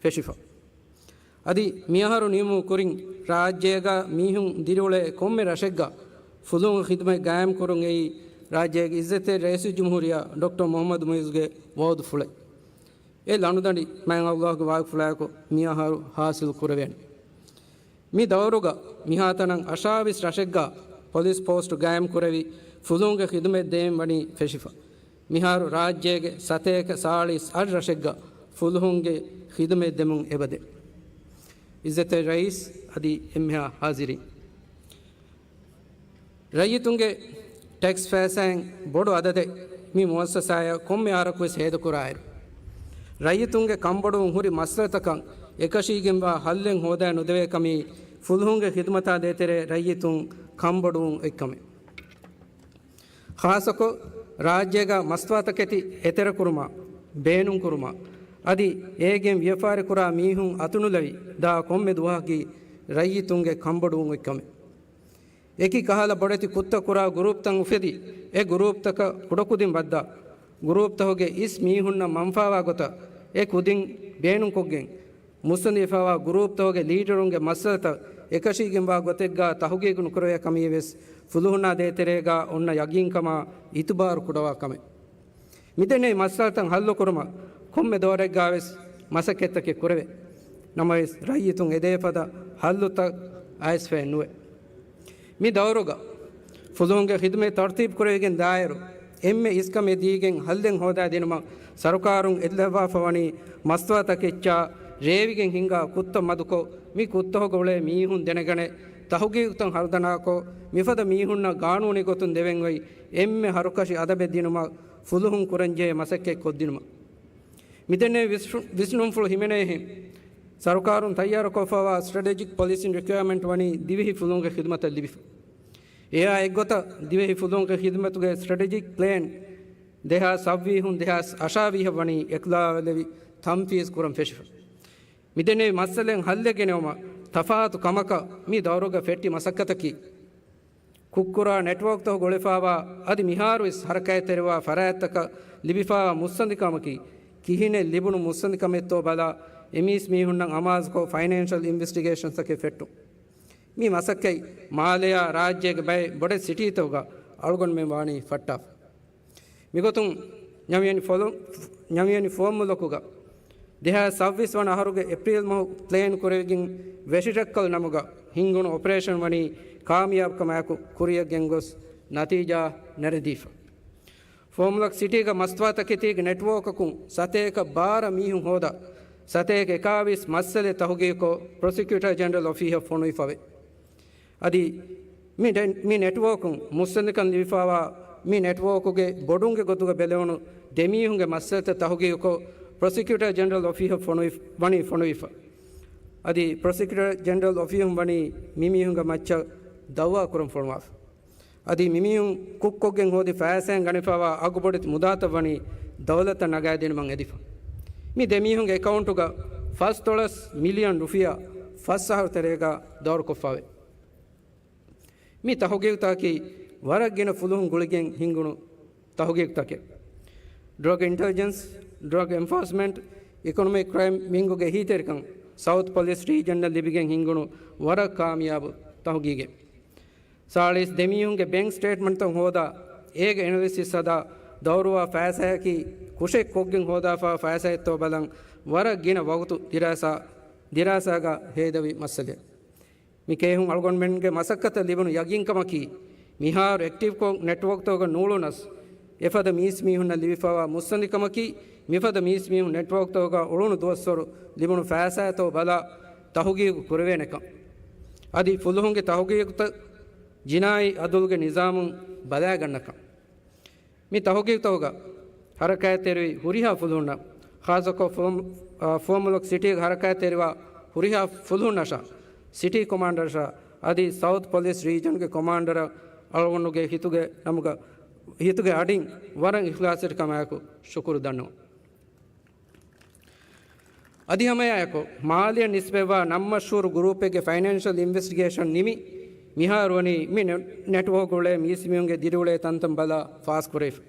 ފެށިފަ. އަދި މިއަހަރު ނިމުމުގެ ކުރިން ރާއްޖޭގަ މީހުން ދިރިއުޅޭ ކޮންމެ ރަށެއްގަ ފުލުހުންގެ ޚިދުމަތް ގާއިމް ކުރުން އެއީ ރާއްޖޭގެ އިއްޒަތްތެރި ރައީސުލްޖުމްހޫރިއްޔާ ޑޮކްޓަރ މުޙައްމަދު މުޢިއްޒުގެ ވަޢުދު ފުޅެއް. އެ ލަނޑުދަނޑި މާތް ﷲ ގެ ވާގިފުޅާއެކު މިއަހަރު ހާސިލް ކުރެވޭނެ. މި ދައުރުގަ މިހާތަނަށް އަށާވީސް ރަށެއްގަ ޕޮލިސް ޕޯސްޓު ގާއިމް ކުރެވި، ފުލުހުންގެ ޚިދުމަތް ދޭން ވަނީ ފެށިފަ. މިހާރު ރާއްޖޭގެ ސަތޭކަ ސާޅީސް އަށް ރަށެއްގަ ފުލުހުންގެ ޚިދުމަތް ދެމުން އެބަދޭ. އިއްޒަތްތެރި ރައީސް އަދި އެންމެހާ ހާޒިރީން. ރައްޔިތުންގެ ޓެކްސް ފައިސާއިން ބޮޑު އަދަދެއް މި މުއައްސަސާއަށް ކޮންމެ އަހަރަކުވެސް ހޭދަކުރާއިރު، ރައްޔިތުންގެ ކަންބޮޑުވުން ހުރި މައްސަލަތަކަށް އެކަށީގެންވާ ހައްލެއް ހޯދާ ނުދެވޭ ކަމީ ފުލުހުންގެ ޚިދުމަތާ ދޭތެރޭ ރައްޔިތުން ކަންބޮޑުވުން އޮތްކަމެއް. ޚާއްޞަކޮށް، ރާއްޖޭގަ މަސްތުވާތަކެތި އެތެރެކުރުމާ، ބޭނުންކުރުމާ، އަދި އޭގެން ވިޔަފާރިކުރާ މީހުން އަތުނުލެވި ދާ ކޮންމެ ދުވަހަކީ ރައްޔިތުންގެ ކަންބޮޑުވުން އޮތްކަމެއް. އެކި ކަހަލަ ބޮޑެތި ކުށްތައް ކުރާ ގުރޫޕްތައް އުފެދި، އެ ގުރޫޕްތަކަށް ކުޑަކުދިން ވައްދާ، ގުރޫޕްތަކުގެ އިސް މީހުންނަށް މަންފާވާ ގޮތަށް އެ ކުދިން ބޭނުންކޮށްގެން، މުއްސަނދިވެފައިވާ ގުރޫޕްތަކުގެ ލީޑަރުންގެ މައްސަލަތައް އެކަށީގެންވާ ގޮތެއްގާ ތަހުގީގު ނުކުރެވޭ ކަމީވެސް ފުލުހުންނާ ދޭތެރޭގާ އޮންނަ ޔަގީންކަމާ އިތުބާރު ކުޑަވާ ކަމެއް. މިދެންނެވި މައްސަލަތައް ހައްލުކުރުމަށް ކޮންމެ ދައުރެއްގާވެސް މަސައްކަތްތަކެއް ކުރެވޭ. ނަމަވެސް، ރައްޔިތުން އެދޭފަދަ ހައްލުތައް އައިސްފައެއް ނުވޭ. މި ދައުރުގަ ފުލުހުންގެ ޚިދުމަތް ތަރުތީބު ކުރެވިގެން ދާއިރު، އެންމެ އިސްކަމެއް ދީގެން ހައްލެއް ހޯދާ ދިނުމަށް ސަރުކާރުން އެއްލައްވާފަ ވަނީ މަސްތުވާތަކެއްޗާ ރޭވިގެން ހިންގާ ކުށްތައް މަދުކޮށް، މި ކުށްތަކުގަ އުޅޭ މީހުން ދެނެގަނެ، ތަހުގީގުތައް ހަރުދަނާކޮށް، މިފަދަ މީހުންނަށް ގާނޫނީ ގޮތުން ދެވެން އޮތް އެންމެ ހަރުކަށި އަދަބެއް ދިނުމަށް ފުލުހުން ކުރަންޖެހޭ މަސައްކަތް ކޮށްދިނުމަށް. މިދެންނެވި ވިސްނު-، ވިސްނުންފުޅު ހިމެނޭހެން، ސަރުކާރުން ތައްޔާރުކޮށްފައިވާ ސްޓްރެޓެޖިކް ޕޮލިސިން ރިކުއަރމަންޓް ވަނީ ދިވެހި ފުލުހުންގެ ޚިދުމަތަށް ލިބިފަ. އެއާ އެއްގޮތަށް، ދިވެހި ފުލުހުންގެ ޚިދުމަތުގެ ސްޓްރެޓެޖިކް ޕްލޭން ދެހާސް ސައްވީސް ދެހާސް އަށާވީހަށް ވަނީ އިކުލާވެލެވި ތަންފީޒް ކުރަން ފެށިފަ. މިދެންނެވި މައްސަލައިން ހައްލެއް ގެނެވުމަށް ތަފާތު ކަމަކަށް މި ދައުރުގަ ފެއްޓި މަސައްކަތަކީ، ކުށްކުރާ ނެޓްވޯކްތަކުގަ އުޅެފައިވާ އަދި މިހާރުވެސް ހަރަކާތްތެރިވާ ފަރާތްތަކަށް ލިބިފައިވާ މުއްސަނދިކަމަކީ، ކިހިނެއް ލިބުނު މުއްސަނދިކަމެއްތޯ ބަލާ، އެމީސް މީހުންނަށް އަމާޒުކޮށް ފައިނޭންޝަލް އިންވެސްޓިގޭޝަންސްތަކެއް ފެއްޓުން. މި މަސައްކަތް މާލެއާ ރާއްޖޭގެ ބައެއް ބޮޑެތި ސިޓީތަކުގަ އަޅުގަނޑުމެން ވާނީ ފައްޓާފަ. މިގޮތުން ނަވިޔަނި ފޮލު-، ނަވިޔަނި ފުވައްމުލަކުގަ ދެހާސް ސައްވީސް ވަނަ އަހަރުގެ އޭޕްރީލް މަހު ޕްލޭން ކުރެވިގެން ވެށިރައްކަލު ނަމުގަ ހިންގުނު އޮޕަރޭޝަން ވަނީ ކާމިޔާބުކަމާއެކު ކުރިއަށް ގެންގޮސް ނަތީޖާ ނެރެދީފަ. ފުވައްމުލަކު ސިޓީގަ މަސްތުވާތަކެތީގެ ނެޓްވޯކަކުން ސަތޭކަ ބާރަ މީހުން ހޯދާ، ސަތޭކަ އެކާވީސް މައްސަލައެއް ތަހުގީގުކޮށް، ޕްރޮސިކިއުޓަރ ޖެނެރަލް އޮފީހަށް ފޮނުވިފަވޭ. އަދި މި ޑެ-، މި ނެޓްވޯކުން މުއްސަނދިކަން ލިބިފައިވާ މި ނެޓްވޯކުގެ ބޮޑުންގެ ގޮތުގަ ބެލެވުނު ދެ މީހުންގެ މައްސަލަތައް ތަހުގީގުކޮށް، ޕްރޮސިކިއުޓަރ ޖެނެރަލް އޮފީހަށް ފޮނުވި-، ވަނީ ފޮނުވިފަ. އަދި ޕްރޮސިކިއުޓަރ ޖެނެރަލް އޮފީހުން ވަނީ މި މީހުންގެ މައްޗަށް ދައުވާ ކުރަން ފޮނުވާފަ. އަދި މި މީހުން ކުށްކޮށްގެން ހޯދި ފައިސާއިން ގަނެފައިވާ އަގުބޮޑެތި މުދާތައް ވަނީ ދައުލަތަށް ނަގާދިނުމަށް އެދިފަ. މި ދެ މީހުންގެ އެކައުންޓުގަ ފަސް ދޮޅަސް މިލިއަން ރުފިޔާ ފަސް އަހަރު ތެރޭގަ ދައުރުކޮށްފައިވޭ. މި ތަހުގީގުތަކަކީ ވަރަށް ގިނަ ފުލުހުން ގުޅިގެން ހިންގުނު ތަހުގީގުތަކެއް. ޑްރަގް އިންޓެލިޖެންސް، ޑްރަގް އެންފޯސްމަންޓް، އިކޮނޮމިކް ކްރައިމް ވިންގުގެ އެހީތެރިކަން ސައުތު ޕޮލިސް ރީޖަންއަށް ލިބިގެން ހިންގުނު ވަރަށް ކާމިޔާބު ތަހުގީގެއް. ސާޅީސް ދެ މީހުންގެ ބޭންކް ސްޓޭޓްމަންޓްތައް ހޯދާ، އޭގެ އެނަލިސިސް ހަދާ، ދައުރުވާ ފައިސާއަކީ ކުށެއް ކޮށްގެން ހޯދާފައިވާ ފައިސާއެއްތޯ ބަލަން ވަރަށް ގިނަ ވަގުތު ދިރާސާ، ދިރާސާގަ ހޭދަވި މައްސަލައެއް. މި ކޭހުން އަޅުގަނޑުމެންގެ މަސައްކަތަށް ލިބުނު ޔަގީންކަމަކީ، މިހާރު އެކްޓިވްކޮށް ނެޓްވޯކްތަކުގަ ނޫޅުނަސް، އެފަދަ މީސްމީހުންނަށް ލިބިފައިވާ މުއްސަނދިކަމަކީ، މިފަދަ މީސްމީހުން ނެޓްވޯކްތަކުގަ އުޅުނު ދުވަސްވަރު ލިބުނު ފައިސާއެއްތޯ ބަލާ ތަހުގީގު ކުރެވޭނެކަން. އަދި ފުލުހުންގެ ތަހުގީގުތައް ޖިނާއީ އަދުލުގެ ނިޒާމުން ބަލާގަންނަކަން. މި ތަހުގީގުތަކުގަ ހަރަކާތްތެރިވި ހުރިހާ ފުލުހުންނަށް، ޚާއްޞަކޮށް ފުވަ-، އާ، ފުވައްމުލަކު ސިޓީގަ ހަރަކާތްތެރިވާ ހުރިހާ ފުލުހުންނަށާ، ސިޓީ ކޮމާންޑަރަށާ އަދި ސައުތް ޕޮލިސް ރީޖަންގެ ކޮމާންޑަރަށް އަޅުގަނޑުގެ ހިތުގެ ނަމުގަ، ހިތުގެ އަޑިން ވަރަށް އިޚްލާޞްތެރިކަމާއެކު ޝުކުރު ދަންނަވަން. އަދި ހަމައެއާއެކު، މާލެއަށް ނިސްބަތްވާ ނަން މަޝްހޫރު ގުރޫޕެއްގެ ފައިނޭންޝަލް އިންވެސްޓިގޭޝަން ނިމި، މިހާރު ވަނީ މި ނެ-، ނެޓްވޯކް އުޅޭ މީސްމީހުންގެ ދިރިއުޅޭ ތަންތަން ބަލާ ފާސްކުރެވިފަ.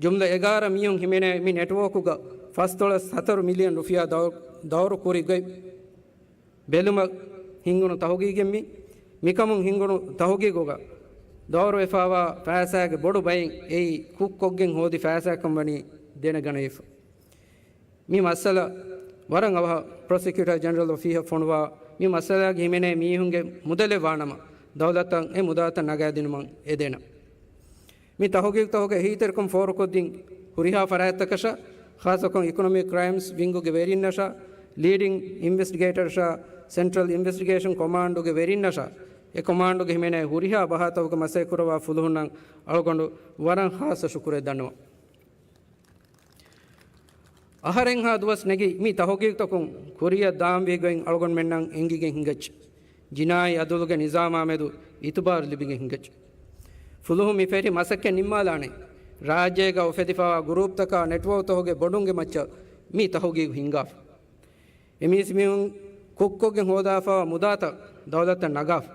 ޖުމްލަ އެގާރަ މީހުން ހިމެނޭ މި ނެޓްވޯކުގަ ފަސްދޮޅަސް ހަތަރު މިލިއަން ރުފިޔާ ދައު-، ދައުރު ކުރި ގޮތް ބެލުމަށް ހިންގުނު ތަހުގީގެއް މި. މިކަމުން ހިންގުނު ތަހުގީގުގަ ދައުރުވެފައިވާ ފައިސާގެ ބޮޑު ބައިން އެއީ ކުށްކޮށްގެން ހޯދި ފައިސާކަން ވަނީ ދެނެގަނެވިފަ. މި މައްސަލަ ވަރަށް އަވަހަށް ޕްރޮސިކިއުޓަރ ޖެނެރަލް އޮފީހަށް ފޮނުވާ، މި މައްސަލާގެ ހިމެނޭ މީހުންގެ މުދަލެއް ވާނަމަ، ދައުލަތަށް އެ މުދާތައް ނަގާދިނުމަށް އެދޭނަން. މި ތަހުގީގުތަކުގެ އެހީތެރިކަން ފޯރުކޮށްދިން ހުރިހާ ފަރާތްތަކަށާ، ޚާއްޞަކޮށް އިކޮނޮމިކް ކްރައިމްސް ވިންގުގެ ވެރިންނަށާ، ލީޑިން އިންވެސްޓިގޭޓަރަށާ، ސެންޓްރަލް އިންވެސްޓިގޭޝަން ކޮމާންޑުގެ ވެރިންނަށާ، އެ ކޮމާންޑުގެ ހިމެނޭ ހުރިހާ ބަހާތަކުގެ މަސައްކަތްކުރައްވާ ފުލުހުންނަށް އަޅުގަނޑު ވަރަށް ޚާއްޞަ ޝުކުރެއް ދަންނަވަން. އަހަރެއްހާ ދުވަސް ނެގި މި ތަހުގީގުތަކުން ކުރިއަށް ދާންވީ ގޮތް އަޅުގަނޑުމެންނަށް އެނގިގެން ހިނގައްޖެ. ޖިނާއީ އަދުލުގެ ނިޒާމާމެދު އިތުބާރު ލިބިގެން ހިނގައްޖެ. ފުލުހުން މި ފެށި މަސައްކަތް ނިންމާލާނެ، ރާއްޖޭގަ އުފެދިފައިވާ ގުރޫޕްތަކާ ނެޓްވޯކްތަކުގެ ބޮޑުންގެ މައްޗަށް މި ތަހުގީގު ހިންގާފަ. އެމީސްމީހުން ކުށްކޮށްގެން ހޯދާފައިވާ މުދާތައް ދައުލަތަށް ނަގާފަ.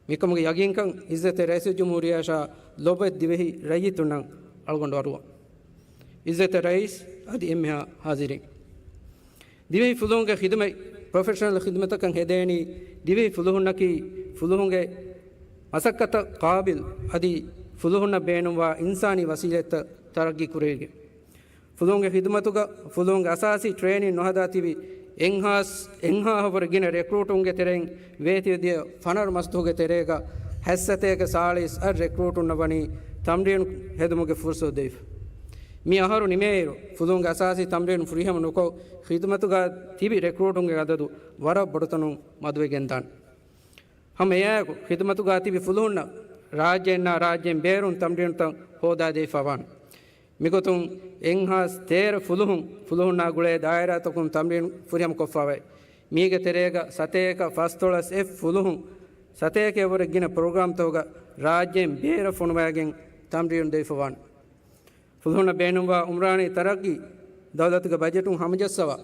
މިކަމުގެ ޔަގީންކަން އިއްޒަތްތެރި ރައީސުލްޖުމްހޫރިއްޔާއަށާ ލޮބުވެތި ދިވެހި ރައްޔިތުންނަށް އަޅުގަނޑު އަރުވަން. އިއްޒަތްތެރި ރައީސް އަދި އެންމެހާ ހާޒިރީން. ދިވެހި ފުލުހުންގެ ޚިދުމަތް، ޕްރޮފެޝަނަލް ޚިދުމަތަކަށް ހެދޭނީ ދިވެހި ފުލުހުންނަކީ ފުލުހުންގެ މަސައްކަތަށް ޤާބިލް އަދި ފުލުހުންނަށް ބޭނުންވާ އިންސާނީ ވަސީލަތްތައް ތަރައްގީ ކުރެވިގެން. ފުލުހުންގެ ޚިދުމަތުގަ ފުލުހުންގެ އަސާސީ ޓްރޭނިން ނުހަދާ ތިބި އެއްހާސް، އެއްހާހަށްވުރެ ގިނަ ރެކްރޫޓުންގެ ތެރެއިން ވޭތުވެދިޔަ ފަނަރަ މަސްދުވަހުގެ ތެރޭގަ ހަތްސަތޭކަ ސާޅީސް އަށް ރެކްރޫޓުންނަށް ވަނީ ތަމްރީނު ހެދުމުގެ ފުރުސަތު ދެވިފަ. މި އަހަރު ނިމޭއިރު، ފުލުހުންގެ އަސާސީ ތަމްރީނު ފުރިހަމަ ނުކޮށް، ޚިދުމަތުގަ ތިބި ރެކްރޫޓުންގެ އަދަދު ވަރަށް ބޮޑުތަނުން މަދުވެގެންދާނެ. ހަމަ އެއާއެކު، ޚިދުމަތުގަ ތިބި ފުލުހުންނަށް ރާއްޖެއިންނާ ރާއްޖެއިން ބޭރުން ތަމްރީނުތައް ހޯދާދީފަވާނެ. މިގޮތުން އެއްހާސް ތޭރަ ފުލުހުން، ފުލުހުންނާ ގުޅޭ ދާއިރާތަކުން ތަމްރީނު ފުރިހަމަކޮށްފަވައި. މީގެ ތެރޭގަ ސަތޭކަ ފަސްދޮޅަސް އެއް ފުލުހުން، ސަތޭކައަށްވުރެ ގިނަ ޕްރޮގްރާމްތަކުގަ ރާއްޖެއިން ބޭރަށް ފޮނުވައިގެން ތަމްރީނު ދެވިފަވާނެ. ފުލުހުންނަށް ބޭނުންވާ އުމްރާނީ ތަރައްގީ ދައުލަތުގެ ބަޖެޓުން ހަމަޖައްސަވާ،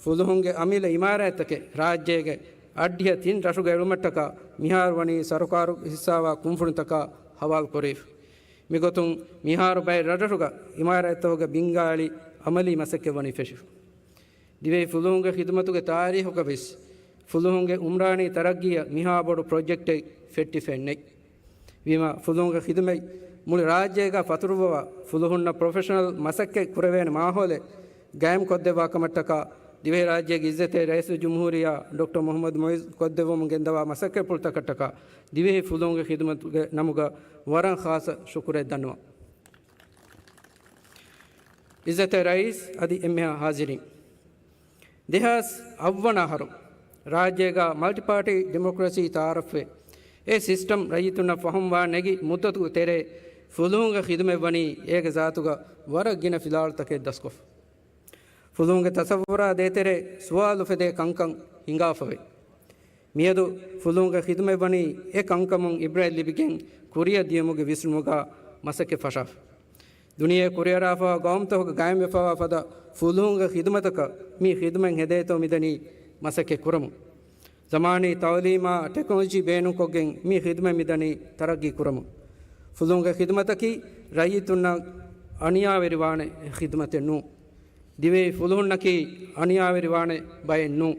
ފުލުހުންގެ އަމިއްލަ އިމާރާތްތަކެއް ރާއްޖޭގެ އައްޑިހަ ތިން ރަށުގަ އެޅުމަށްޓަކާ މިހާރު ވަނީ ސަރުކާރު ހިއްސާވާ ކުންފުނިތަކާ ހަވާލު ކުރެވިފަ. މިގޮތުން މިހާރު ބައެއް ރަށްރަށުގަ އިމާރާތްތަކުގެ ބިންގާ އެޅި އަމަލީ މަސައްކަތް ވަނީ ފެށިފަ. ދިވެހި ފުލުހުންގެ ޚިދުމަތުގެ ތާރީޚުގަ ވެސް ފުލުހުންގެ އުމްރާނީ ތަރައްގީއަށް މިހާ ބޮޑު ޕްރޮޖެކްޓެއް ފެއްޓިފައެއް ނެތް. ވީމާ، ފުލުހުންގެ ޚިދުމަތް މުޅި ރާއްޖޭގަ ފަތުރުއްވަވާ، ފުލުހުންނަށް ޕްރޮފެޝަނަލް މަސައްކަތް ކުރެވޭނެ މާހައުލެއް ގާއިމް ކޮށްދެއްވާ ކަމަށްޓަކާ، ދިވެހިރާއްޖޭގެ އިއްޒަތްތެރި ރައީސުލްޖުމްހޫރިއްޔާ ޑޮކްޓަރ މުޙައްމަދު މުޢިއްޒު ކޮށްދެއްވަމުން ގެންދަވާ މަސައްކަތްޕުޅުތަކަށްޓަކާ، ދިވެހި ފުލުހުންގެ ޚިދުމަތުގެ ނަމުގަ ވަރަށް ޚާއްޞަ ޝުކުރެއް ދަންނަވަން. އިއްޒަތްތެރި ރައީސް އަދި އެންމެހާ ހާޒިރީން. ދެހާސް އަށްވަނަ އަހަރު ރާއްޖޭގަ މަލްޓިޕާޓީ ޑިމޮކްރަސީ ތައާރަފްވެ، އެ ސިސްޓަމް ރައްޔިތުންނަށް ފަހުމްވާން ނެގި މުއްދަތުގެ ތެރޭ ފުލުހުންގެ ޚިދުމަތް ވަނީ އޭގެ ޒާތުގަ ވަރަށް ގިނަ ފިލާވަޅުތަކެއް ދަސްކޮށްފަ. ފުލުހުންގެ ތަޞައްވުރާ ދޭތެރޭ ސުވާލު އުފެދޭ ކަންކަން ހިނގާފަވޭ. މިއަދު ފުލުހުންގެ ޚިދުމަތް ވަނީ އެ ކަންކަމުން އިބްރަތް ލިބިގެން ކުރިއަށް ދިޔުމުގެ ވިސްނުމުގަ މަސައްކަތް ފަށާފަ. ދުނިޔެ ކުރިއަރާފައިވާ ގައުމުތަކުގެ ގާއިމްވެފައިވާ ފަދަ ފުލުހުންގެ ޚިދުމަތަކަށް މި ޚިދުމަތް ހެދޭތޯ މިދަނީ މަސައްކަތް ކުރަމުން. ޒަމާނީ ތައުލީމާ ޓެކްނޮލޮޖީ ބޭނުންކޮށްގެން މި ޚިދުމަތް މިދަނީ ތަރައްގީ ކުރަމުން. ފުލުހުންގެ ޚިދުމަތަކީ ރައްޔިތުންނަށް އަނިޔާވެރިވާނެ ޚިދުމަތެއް ނޫން. ދިވެހި ފުލުހުންނަކީ އަނިޔާވެރިވާނެ ބައެއް ނޫން.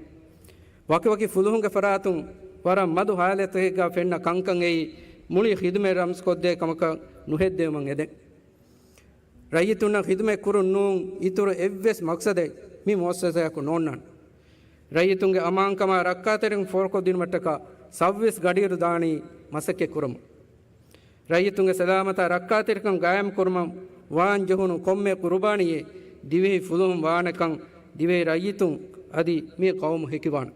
ވަކިވަކި ފުލުހުންގެ ފަރާތުން ވަރަށް މަދު ހާލަތްތަކެއްގަ ފެންނަ ކަންކަން އެއީ މުޅި ޚިދުމަތް ރަމްޒުކޮށްދޭ ކަމަކަށް ނުހެއްދެވުމަށް އެދެން. ރައްޔިތުންނަށް ޚިދުމަތް ކުރުން ނޫން އިތުރު އެއްވެސް މަޤްޞަދެއް މި މުއައްސަސާއަކު ނޯންނާނެ. ރައްޔިތުންގެ އަމާންކަމާ ރައްކާތެރިކަން ފޯރުކޮށްދިނުމަށްޓަކާ ސައުވީސް ގަޑިއިރު ދާނީ މަސައްކަތް ކުރަމުން. ރައްޔިތުންގެ ސަލާމަތާ ރައްކާތެރިކަން ގާއިމް ކުރުމަށް ވާން ޖެހުނު ކޮންމެ ޤުރުބާނީއެއް ދިވެހި ފުލުހުން ވާނެކަން ދިވެހި ރައްޔިތުން އަދި މި ޤައުމު ހެކިވާނެ.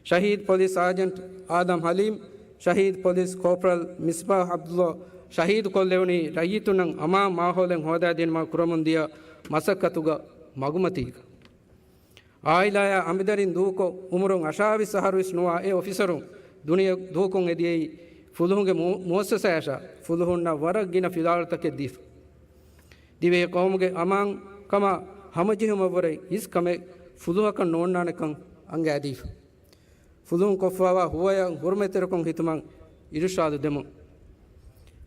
ޝަހީދު ޕޮލިސް ސާޖަންޓް އާދަމް ހަލީމް، ޝަހީދު ޕޮލިސް ކޯޕްރަލް މިސްބާހް އަބްދުﷲ ޝަހީދުކޮށްލެވުނީ ރައްޔިތުންނަށް އަމާން މާހައުލެއް ހޯދާދިނުމަށް ކުރަމުންދިޔަ މަސައްކަތުގަ މަގުމަތީގަ. އާއިލާއާ އަނބިދަރިން ދޫކޮށް، އުމުރުން އަށާވީސް އަހަރުވެސް ނުވާ އެ އޮފިސަރުން ދުނިޔެ ދޫކޮށް އެދިޔައީ ފުލުހުންގެ މު-، މުއައްސަސާއަށާ ފުލުހުންނަށް ވަރަށް ގިނަ ފިލާވަޅުތަކެއް ދީފަ. ދިވެހި ޤައުމުގެ އަމާން ކަމާ ހަމަޖެހުމަށްވުރެ އިސް ކަމެއް ފުލުހަކަށް ނޯންނާނެކަން އަންގާދީފަ. ފުލުހުން ކޮށްފަވާ ހުވަޔަށް ހުރުމަތްތެރިކޮށް ހިތުމަށް އިރުޝާދު ދެމުން.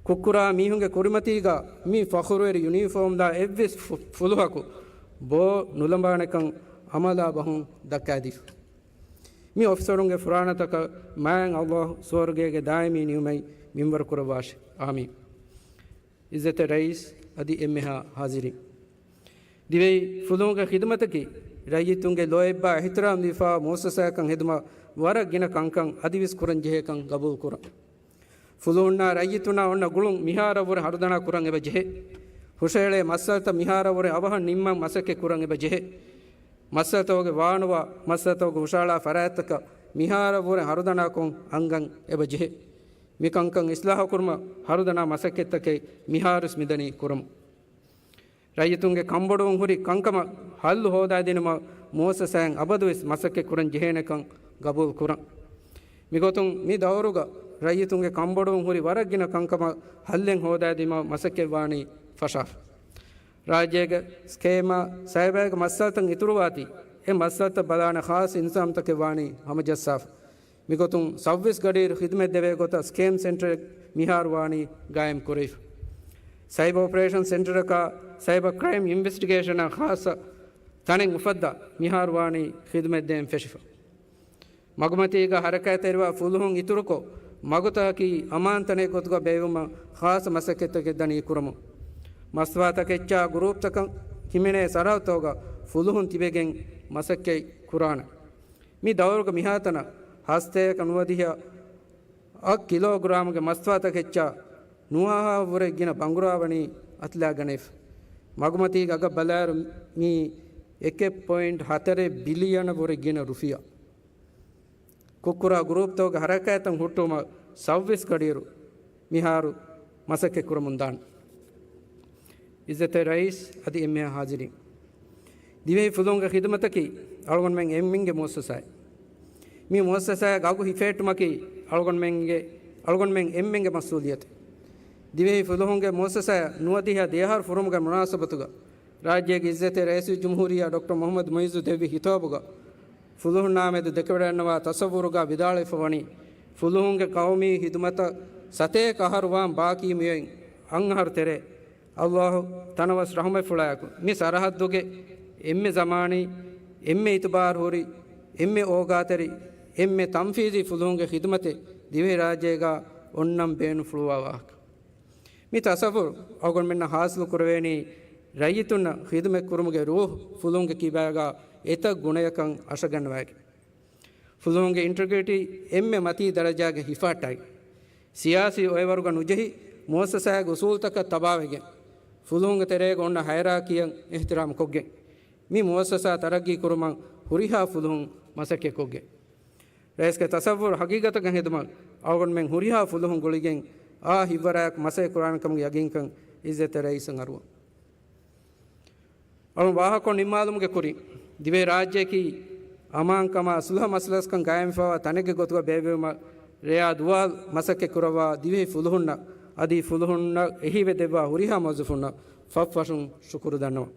ކުށްކުރާ މީހުންގެ ކުރިމަތީގަ މި ފަޚުރުވެރި ޔުނީފޯމްލާ އެއްވެސް ފު-، ފުލުހަކު ބޯ ނުލަނބާނެކަން އަމާލާ ބަހުން ދައްކާދީފަ. މި އޮފިސަރުންގެ ފުރާނަތަކަށް މާތް ﷲ ސުވަރުގޭގެ ދާއިމީ ނިޢުމަތް މިންވަރު ކުރައްވާށި. އާމީން. އިއްޒަތްތެރި ރައީސް އަދި އެންމެހާ ހާޒިރީން. ދިވެހި ފުލުހުންގެ ޚިދުމަތަކީ ރައްޔިތުންގެ ލޯތްބާ އިޙްތިރާމް ދީފާ މުއައްސަސާއަކަށް ހެދުމަށް ވަރަށް ގިނަ ކަންކަން އަދިވެސް ކުރަން ޖެހޭކަން ގަބޫލު ކުރަން. ފުލުހުންނާ ރައްޔިތުންނާ އޮންނަ ގުޅުން މިހާރަށްވުރެ ހަރުދަނާ ކުރަން އެބަ ޖެހޭ. ހުށަހެޅޭ މައްސަލަތައް މިހާރަށްވުރެ އަވަހަށް ނިންމަން މަސައްކަތް ކުރަން އެބަ ޖެހޭ. މައްސަލަތަކުގެ ވާނުވާ، މައްސަލަތަކުގެ ހުށަހަޅާ ފަރާތްތަކަށް މިހާރަށްވުރެ ހަރުދަނާކޮށް އަންގަން އެބަ ޖެހޭ. މިކަންކަން އިސްލާހުކުރުމަށް ހަރުދަނާ މަސައްކަތްތަކެއް މިހާރުވެސް މިދަނީ ކުރަމުން. ރައްޔިތުންގެ ކަންބޮޑުވުން ހުރި ކަންކަމަށް ހައްލު ހޯދާދިނުމަށް މުއައްސަސާއިން އަބަދުވެސް މަސައްކަތް ކުރަން ޖެހޭނެކަން ގަބޫލު ކުރަން. މިގޮތުން މި ދައުރުގަ ރައްޔިތުންގެ ކަންބޮޑުވުން ހުރި ވަރަށް ގިނަ ކަންކަމަށް ހައްލެއް ހޯދާދިނުމަށް މަސައްކަތްވާނީ ފަށާފަ. ރާއްޖޭގެ ސްކޭމާ ސައިބާގެ މައްސަލަތައް އިތުރުވާތީ، އެ މައްސަލަތައް ބަލާނެ ޚާއްޞަ އިންތިޒާމްތަކެއް ވާނީ ހަމަޖައްސާފަ. މިގޮތުން ސައުވީސް ގަޑިއިރު ޚިދުމަތް ދެވޭ ގޮތަށް ސްކޭމް ސެންޓަރެއް މިހާރު ވާނީ ގާއިމް ކުރެވިފަ. ސައިބަ އޮޕަރޭޝަން ސެންޓަރަކާ ސައިބަ ކްރައިމް އިންވެސްޓިގޭޝަނަށް ޚާއްޞަ ތަނެއް އުފައްދާ މިހާރު ވާނީ ޚިދުމަތް ދޭން ފެށިފަ. މަގުމަތީގަ ހަރަކާތްތެރިވާ ފުލުހުން އިތުރުކޮށް، މަގުތަކަކީ އަމާންތަނެއް ގޮތުގަ ބޭއްވުމަށް ޚާއްޞަ މަސައްކަތްތަކެއް ދަނީ ކުރަމުން. މަސްތުވާތަކެއްޗާ ގުރޫޕްތަކަށް ހިމެނޭ ސަރަހައްދުތަކުގަ ފުލުހުން ތިބެގެން މަސައްކަތް ކުރާނެ. މި ދައުރުގަ މިހާތަނަށް ހަސަތޭކަ ނުވަދިހަ އަށް ކިލޯގްރާމުގެ މަސްތުވާތަކެއްޗާ ނުވަހާހާ ވުރެ ގިނަ ބަނގުރާ ވަނީ އަތުލާ ގަނެފަ. މަގުމަތީގަ އަގަށް ބަލާއިރު މީ އެކެއް ޕޮއިންޓް ހަތަރެއް ބިލިއަނަށް ވުރެ ގިނަ ރުފިޔާ. ކުށްކުރާ ގުރޫޕްތަކުގެ ހަރަކާތްތައް ހުއްޓުވުމަށް ސައުވީސް ގަޑިއިރު މިހާރު މަސައްކަތް ކުރަމުން ދާނެ. އިއްޒަތްތެރި ރައީސް އަދި އެންމެހާ ހާޒިރީން. ދިވެހި ފުލުހުންގެ ޚިދުމަތަކީ އަޅުގަނޑުމެން އެންމެންގެ މުއައްސަސާއެއް. މި މުއައްސަސާއަށް ގަގު ހިފެހެއްޓުމަކީ އަޅުގަނޑުމެންގެ، އަޅުގަނޑުމެން އެންމެންގެ މަސްއޫލިއްޔަތެއް. ދިވެހި ފުލުހުންގެ މުއައްސަސާއަށް ނުވަދިހަ ދެއަހަރު ފުރުމުގެ މުނާސަބަތުގަ ރާއްޖޭގެ އިއްޒަތްތެރި ރައީސުލްޖުމްހޫރިއްޔާ ޑޮކްޓަރ މުޙައްމަދު މުޢިއްޒު ދެއްވި ހިތާބުގަ ފުލުހުންނާމެދު ދެކެވަޑައިގަންނަވާ ތަޞައްވުރުގަ ވިދާޅުވެފަ ވަނީ، ފުލުހުންގެ ޤައުމީ ޚިދުމަތަށް ސަތޭކަ އަހަރު ވާން ބާކީ މިއޮތް އަށް އަހަރު ތެރޭ، ﷲ ތަނަވަސް ރަޙުމަތްފުޅާއެކު މި ސަރަޙައްދުގެ އެންމެ ޒަމާނީ، އެންމެ އިތުބާރުހުރި، އެންމެ އޯގާތެރި، އެންމެ ތަންފީޒީ ފުލުހުންގެ ޚިދުމަތެއް ދިވެހިރާއްޖޭގަ އޮންނަން ބޭނުންފުޅުވާ ވާހަކަ. މި ތަޞައްވުރު އަޅުގަނޑުމެންނަށް ޙާޞިލު ކުރެވޭނީ، ރައްޔިތުންނަށް ޚިދުމަތް ކުރުމުގެ ރޫޙު ފުލުހުންގެ ކިބާގަ އެތައް ގުނަޔަކަށް އަށަގަންނަވައިގެން. ފުލުހުންގެ އިންޓެގްރިޓީ އެންމެ މަތީ ދަރަޖާގަ ހިފަހައްޓައިގެން، ސިޔާސީ އޮއެވަރުގަ ނުޖެހި، މުއައްސަސާގެ އުސޫލުތަކަށް ތަބާވެގެން، ފުލުހުންގެ ތެރޭގަ އޮންނަ ހަޔަރާކީއަށް އިޙްތިރާމް ކޮށްގެން، މި މުއައްސަސާ ތަރައްގީ ކުރުމަށް ހުރިހާ ފުލުހުން މަސައްކަތް ކޮށްގެން، ރައީސްގެ ތަޞައްވުރު ހަގީގަތަކަށް ހެދުމަށް އަޅުގަނޑުމެން ހުރިހާ ފުލުހުން ގުޅިގެން އާ ހިތްވަރާއެކު މަސައްކަތް ކުރާނެ ކަމުގެ ޔަގީންކަން އިއްޒަތްތެރި ރައީސަށް އަރުވަން. އަޅުން ވާހަކަ ނިންމާލުމުގެ ކުރިން، ދިވެހި ރާއްޖެއަކީ އަމާންކަމާ ސުލްހަ މަސަލަސްކަން ގާއިމްވެފަވާ ތަނެއްގެ ގޮތުގަ ބޭއްވެވުމަށް ރެޔާ ދުވާލު މަސައްކަތް ކުރައްވާ ދިވެހި ފުލުހުންނަށް އަދި ފުލުހުންނަށް އެހީވެ ދެއްވާ ހުރިހާ މުވައްޒަފުންނަށް ފަށްފަށުން ޝުކުރު ދަންނަވަން.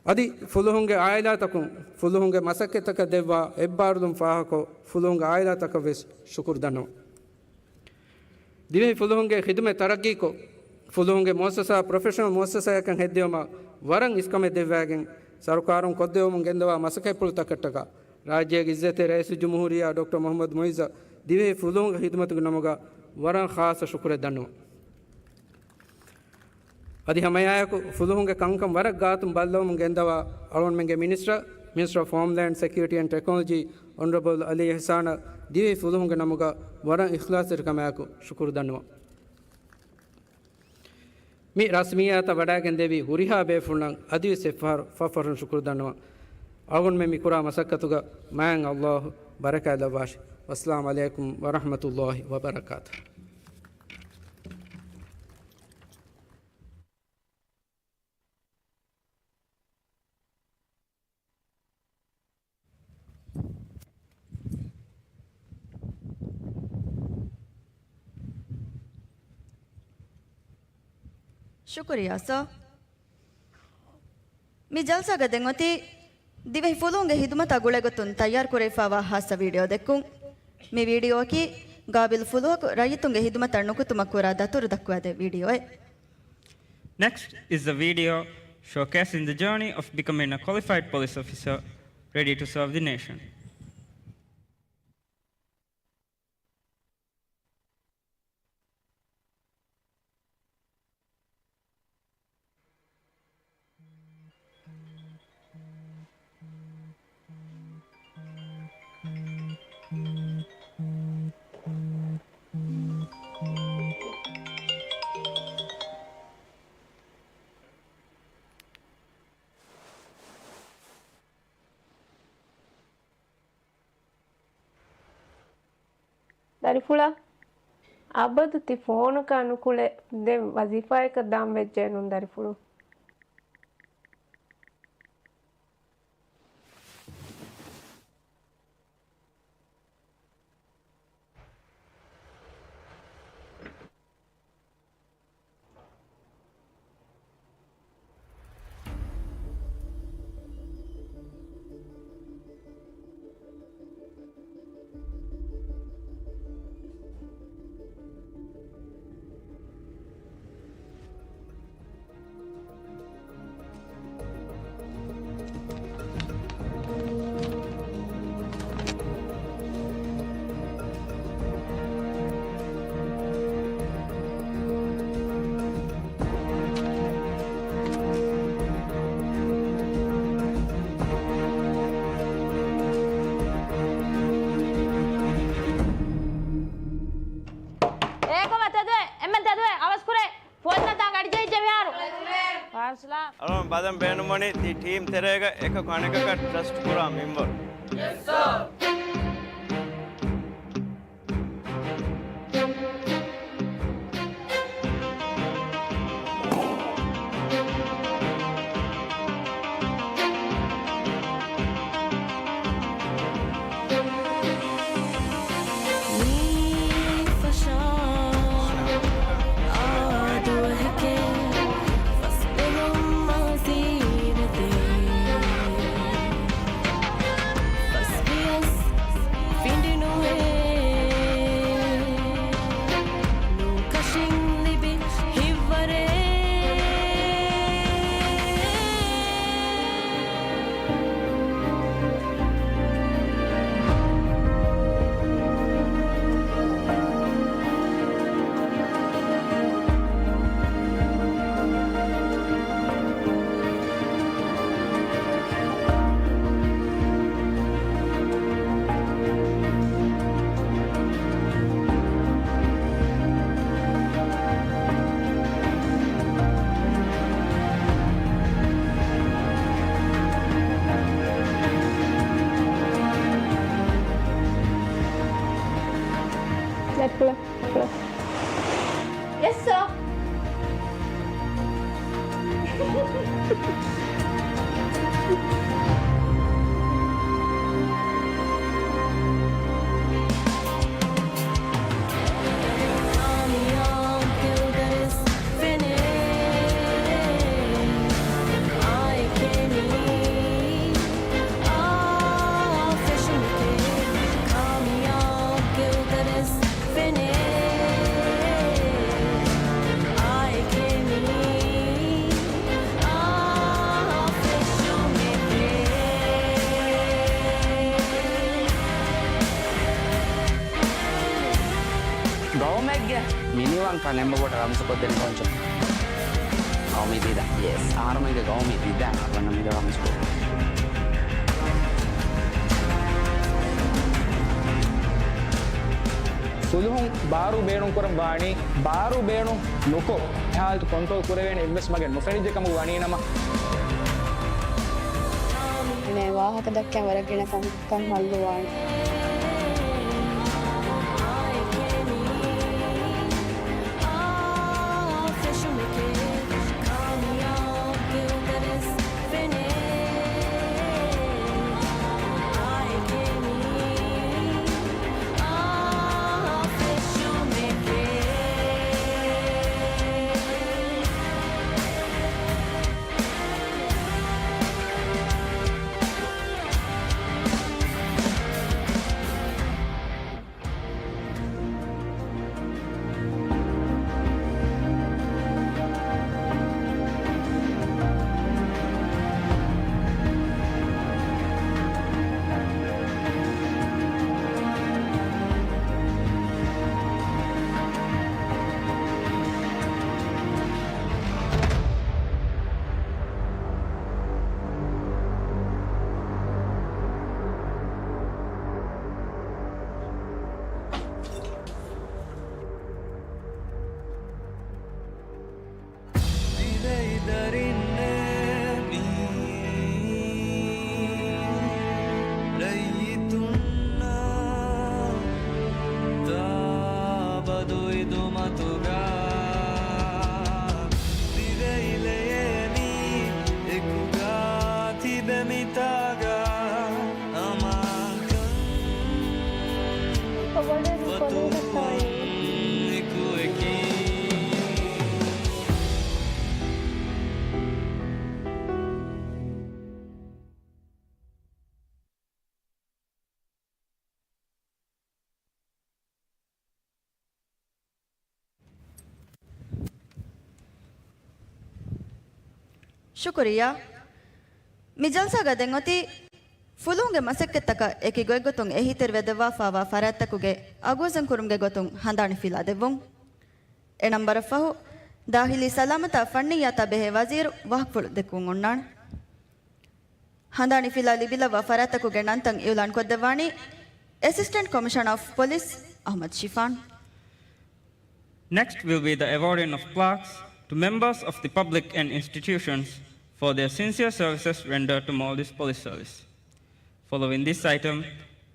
އަދި ފުލުހުންގެ އާއިލާތަކުން ފުލުހުންގެ މަސައްކަތްތަކަށް ދެއްވާ އެއްބާރުލުން ފާހަގަކޮށް، ފުލުހުންގެ އާއިލާތަކަށް ވެސް ޝުކުރު ދަންނަވަން. ދިވެހި ފުލުހުންގެ ޚިދުމަތް ތަރައްގީކޮށް، ފުލުހުންގެ މުއައްސަސާ ޕްރޮފެޝަނަލް މުއައްސަސާއަކަށް ހެއްދެވުމަށް ވަރަށް އިސްކަމެއް ދެއްވައިގެން، ސަރުކާރުން ކޮށްދެވުމުން ގެންދަވާ މަސައްކަތްޕުޅުތަކަށްޓަކާ، ރާއްޖޭގެ އިއްޒަތްތެރި ރައީސުލްޖުމްހޫރިއްޔާ ޑޮކްޓަރ މުޙައްމަދު މުޢިއްޒަށް ދިވެހި ފުލުހުންގެ ޚިދުމަތުގެ ނަމުގަ ވަރަށް ޚާއްޞަ ޝުކުރެއް ދަންނަވަން. އަދި ހަމައެއާއެކު ފުލުހުންގެ ކަންކަން ވަރަށް ގާތުން ބައްލަވަމުން ގެންދަވާ އަޅުގަނޑުމެންގެ މިނިސްޓަރ، މިނިސްޓަރ އޮފް ހޯމްލޭންޑް ސެކިއުރިޓީ އެންޑް ޓެކްނޮލޮޖީ، އޮނަރަބަލް އަލީ އިޙްސާނަށް ދިވެހި ފުލުހުންގެ ނަމުގަ ވަރަށް އިޚްލާޞްތެރިކަމާއެކު ޝުކުރު ދަންނަވަން. މި ރަސްމިއްޔާތަށް ވަޑައިގެން ދެއްވި ހުރިހާ ބޭފުޅުންނަށް އަދިވެސް އެއްފަހަރު ފަށްފަށުން ޝުކުރު ދަންނަވަން. އަޅުގަނޑުމެން މި ކުރާ މަސައްކަތުގަ މާތް ﷲ ބަރަކާތް ލައްވާށި. والسلام عليكم ورحمة الله وبركاته. ޝުކުރިއްޔާ ސާ. މި ޖަލްސާގަ ދެން އޮތީ ދިވެހި ފުލުހުންގެ ހިދުމަތާ ގުޅޭގޮތުން ތައްޔާރުކުރެވިފައިވާ ހާއްސަ ވީޑިއޯ ދެއްކުން. މި ވީޑިއޯއަކީ ގާބިލް ފުލުހަކު ރައްޔިތުންގެ ހިދުމަތަށް ނުކުތުމަށް ކުރާ ދަތުރު ދައްކުވާދޭ ވީޑިއޯއެއް. Next is the video showcasing the journey of becoming a qualified police officer ready to serve the nation. ދަރިފުޅާ، އަބަދު ތި ފޯނަކާ ނުކުޅެ، ދެން ވަޒީފާއަކަށް ދާން ވެއްޖެއެއްނު ދަރިފުޅު. އޭ ކޮބާ ތެދުވޭ؟ އެންމެން ތެދުވޭ! އަވަސްކުރޭ! ފޯން ނަދާ ގަޑިޖެހިއްޖެ މިހާރު. ވާރުސްލާ. އަޅުގަނޑު ބަލަން ބޭނުންވަނީ ތި ޓީމް ތެރޭގަ އެކަކު އަނެކަކަށް ޓްރަސްޓް ކުރާ މިންވަރު. މީ ފަށާ އާ ދުވަހެކޭ، ފަސް ބެލުމާ ޒީނަތޭ. ފަސް ވިޔަސް ފިނޑި ނުވޭ، ނޫކަށިން ލިބި ހިތްވަރެއް. ދަރިފުޅާ، ދަރިފުޅާ. ޔެސް ސާ. ގައުމެއްގެ މިނިވަންކަން އެނބުބޮޑަށް ރަމްޒުކޮށްދޭނެ ކޮންޗޮ. ގައުމީ ދީދާ. ޔެސް. އަހަރުމެންގެ ގައުމީ ދީދާ އަޅުގަނޑަށް މިދަ ރަމްޒުކޮށް. ފުލުހުން ބާރު ބޭނުންކުރަން ވާނީ، ބާރު ބޭނުން ނުކޮށް، އެ ހާލަތު ކޮންޓްރޯލް ކުރެވޭނެ އެއްވެސް މަގެއް ނުފެނިއްޖެ ކަމުގަ ވަނީ ނަމަ. އޭނަ ވާހަކަ ދައްކަން ވަރަށް ގިނަ ކަންކަން ހައްލުވާނެ. ދަރިންނޭ މީ ރައްޔިތުންނާ ތާބަދު އިދުމަތުގަ ދިވެއިލެޔޭ މީ އެކުގަ ތިބެ މިތާގަ އަމާކަން އޮވަލެން ފޮލުވި ފަތުރުން ހިކުއެކީ. ޝުކުރިއްޔާ. މި ޖަލްސާގަ ދެން އޮތީ ފުލުހުންގެ މަސައްކަތްތަކަށް އެކި ގޮތްގޮތުން އެހީތެރިވެދެއްވާފާވާ ފަރާތްތަކުގެ އަގުވަޒަން ކުރުމުގެ ގޮތުން ހަނދާނި ފިލާ ދެއްވުން. އެ ނަންބަރަށް ފަހު، ދާޚިލީ ސަލާމަތާ ފަންނިއްޔާތާ ބެހޭ ވަޒީރު ވާހަކަފުޅު ދެއްކުން އޮންނާނެ. ހަނދާނި ފިލާ ލިބިލައްވާ ފަރާތްތަކުގެ ނަންތައް އިއުލާން ކޮށްދެއްވާނީ އެސިސްޓެންޓް ކޮމިޝަނަރ އޮފް ޕޮލިސް އަޙްމަދު ޝިފާން. Next will be the awarding of plaques to members of the public and institutions for their sincere services rendered to Maldives Police Service. Following this item,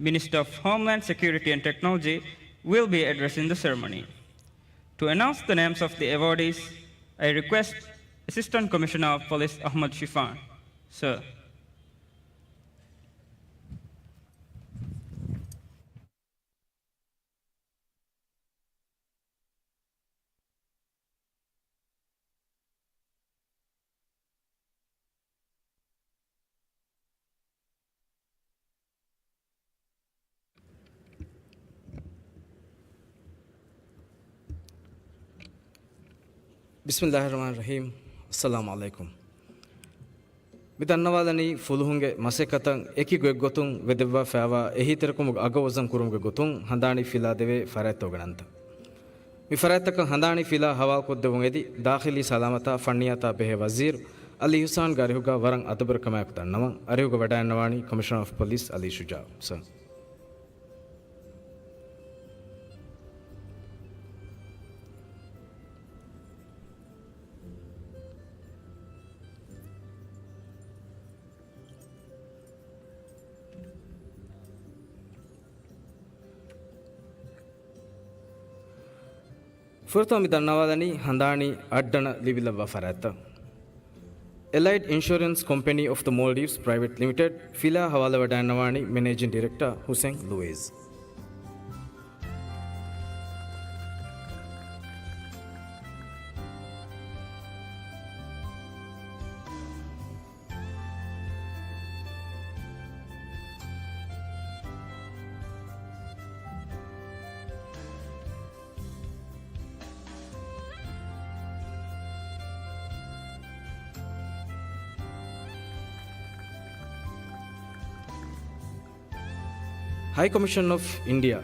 Minister of Homeland Security and Technology will be addressing the ceremony. To announce the names of the awardees, I request Assistant Commissioner of Police Ahmad Shifan. Sir. ބިސްމިއްލާހިއްރަޙްމާނިއްރަޙީމް. އައްސަލާމު ޢަލައިކުމް. މި ދަންނަވާލަނީ ފުލުހުންގެ މަސައްކަތަށް އެކި ގޮތްގޮތުން ވެދެއްވާފައިވާ އެހީތެރިކަމުގެ އަގުވަޒަން ކުރުމުގެ ގޮތުން ހަނދާނީ ފިލާދެވޭ ފަރާތްތަކުގެ ނަންތައް. މި ފަރާތްތަކަށް ހަނދާނީ ފިލާ ހަވާލުކޮށްދެއްވުން އެދި، ދާޚިލީ ސަލާމަތާ ފަންނިއްޔާތާ ބެހޭ ވަޒީރު އަލީ އިޙްސާންގެ އަރިހުގަ ވަރަށް އަދަބުވެރިކަމާއެކު ދަންނަވަން. އަރިހުގަ ވަޑައިގަންނަވާނީ ކޮމިޝަނަރ އޮފް ޕޮލިސް އަލީ ޝުޖާއު ސަރ. ފުރަތަމަ މި ދަންނަވާލަނީ ހަނދާނީ އައްޑަނަށް ލިބިލައްވާ ފަރާތްތައް. އެލައިޑް އިންޝުއަރެންސް ކޮމްޕެނީ އޮފް ދަ މޯލްޑިވްސް ޕްރައިވެޓް ލިމިޓެޑް ފިލާ ހަވާލުވެވަޑައިގަންނަވާނީ މެނޭޖިން ޑިރެކްޓަރ ހުސެން ލުއިޒް. High Commission of India.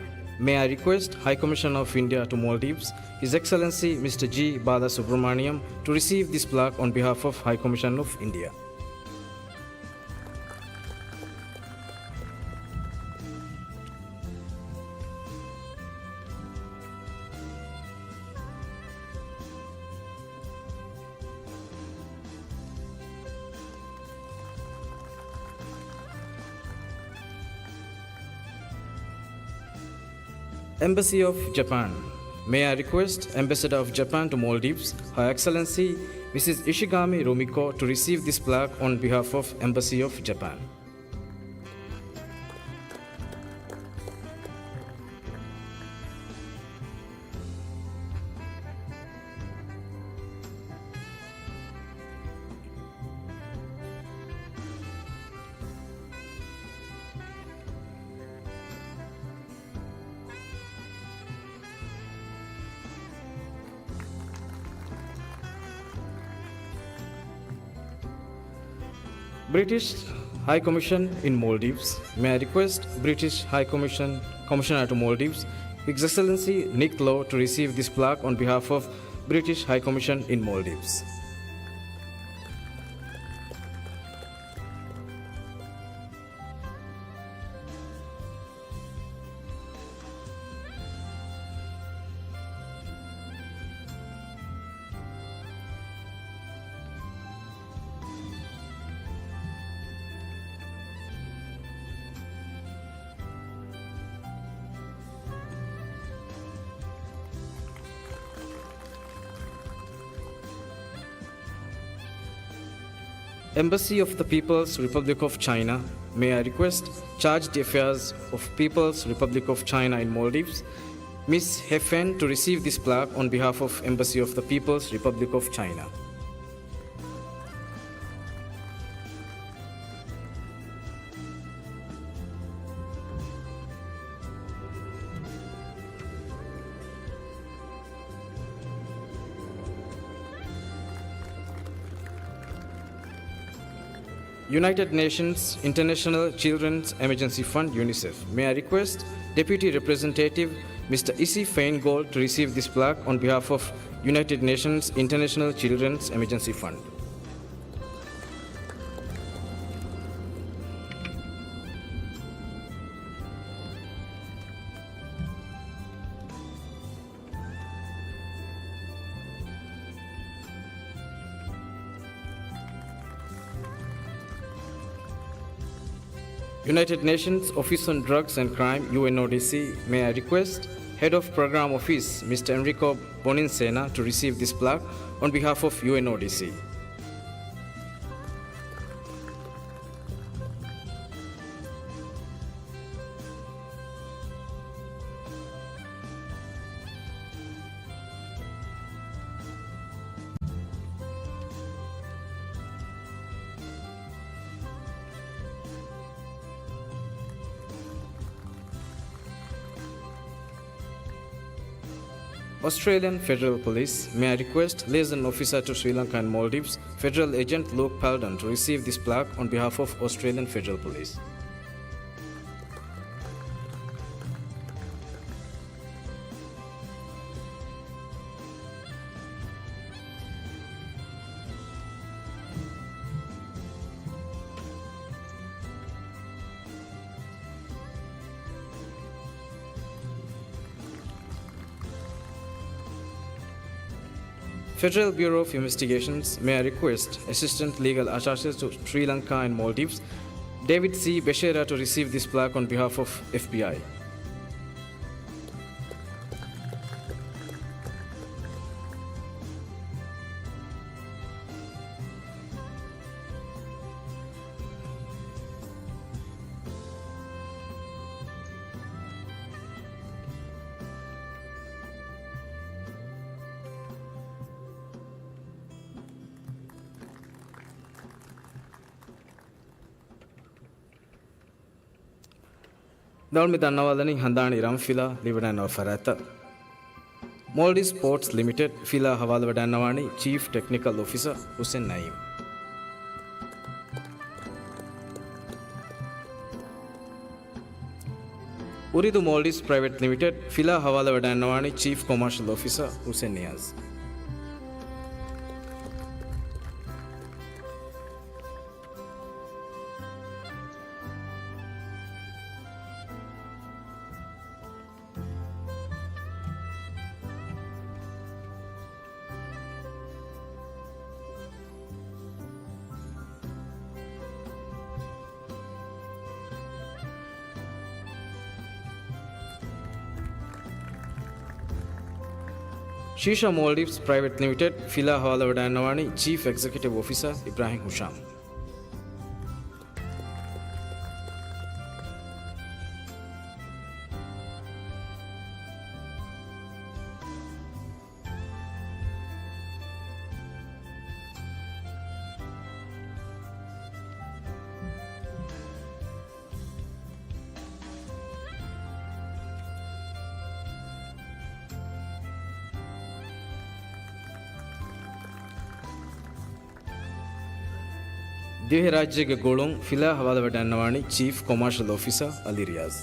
May I request High Commission of India to Maldives, His Excellency Mister G Balasubramaniam, to receive this plaque on behalf of High Commission of India. Embassy of Japan. May I request Ambassador of Japan to Maldives, Her Excellency Missus Ishigami Rumiko, to receive this plaque on behalf of Embassy of Japan. British High Commission in Maldives. May I request British High Commission Commissioner to Maldives, His Excellency Nick Lowe, to receive this plaque on behalf of British High Commission in Maldives. Embassy of the People's Republic of China, may I request Charge d'Affaires of People's Republic of China in Maldives, Miss He Fen, to receive this plaque on behalf of Embassy of the People's Republic of China. United Nations International Children's Emergency Fund, UNICEF. May I request Deputy Representative Mister Isi Feingold to receive this plaque on behalf of United Nations International Children's Emergency Fund. United Nations Office on Drugs and Crime, UNODC, may I request Head of Program Office, Mister Enrico Boninsena, to receive this plaque on behalf of UNODC. Australian Federal Police, may I request Liaison Officer to Sri Lanka and Maldives, Federal Agent Luke Paldon, to receive this plaque on behalf of Australian Federal Police. Federal Bureau of Investigations, may I request Assistant Legal Attaché to Sri Lanka and Maldives, David C Beshera, to receive this plaque on behalf of F B I. ދައުން މި ދަންނަވާލަނީ ހަނދާނީ ރަން ފިލާ ލިބިވަޑައިގަންނަވާ ފަރާތްތައް. މޯލްޑިވްސް ޕޯޓްސް ލިމިޓެޑް ފިލާ ހަވާލުވެވަޑައިގަންނަވާނީ ޗީފް ޓެކްނިކަލް އޮފިސަރ ހުސެން ނައީމް. އުރިދު މޯލްޑިވްސް ޕްރައިވެޓް ލިމިޓެޑް ފިލާ ހަވާލުވެވަޑައިގަންނަވާނީ ޗީފް ކޮމާޝަލް އޮފިސަރ ހުސެން ނިޔާޒް. ޝީޝާ މޯލްޑިވްސް ޕްރައިވެޓް ލިމިޓެޑް ފިލާ ހަވާލުވެވަޑައިގަންނަވާނީ ޗީފް އެގްޒެކެޓިވް އޮފިސަރ އިބްރާހިމް ހުޝާމް. ދިވެހިރާއްޖޭގެ ގުޅުން ފިލާ ހަވާލުވެވަޑައިގަންނަވާނީ ޗީފް ކޮމާޝަލް އޮފިސަރ އަލީ ރިޔާޒް.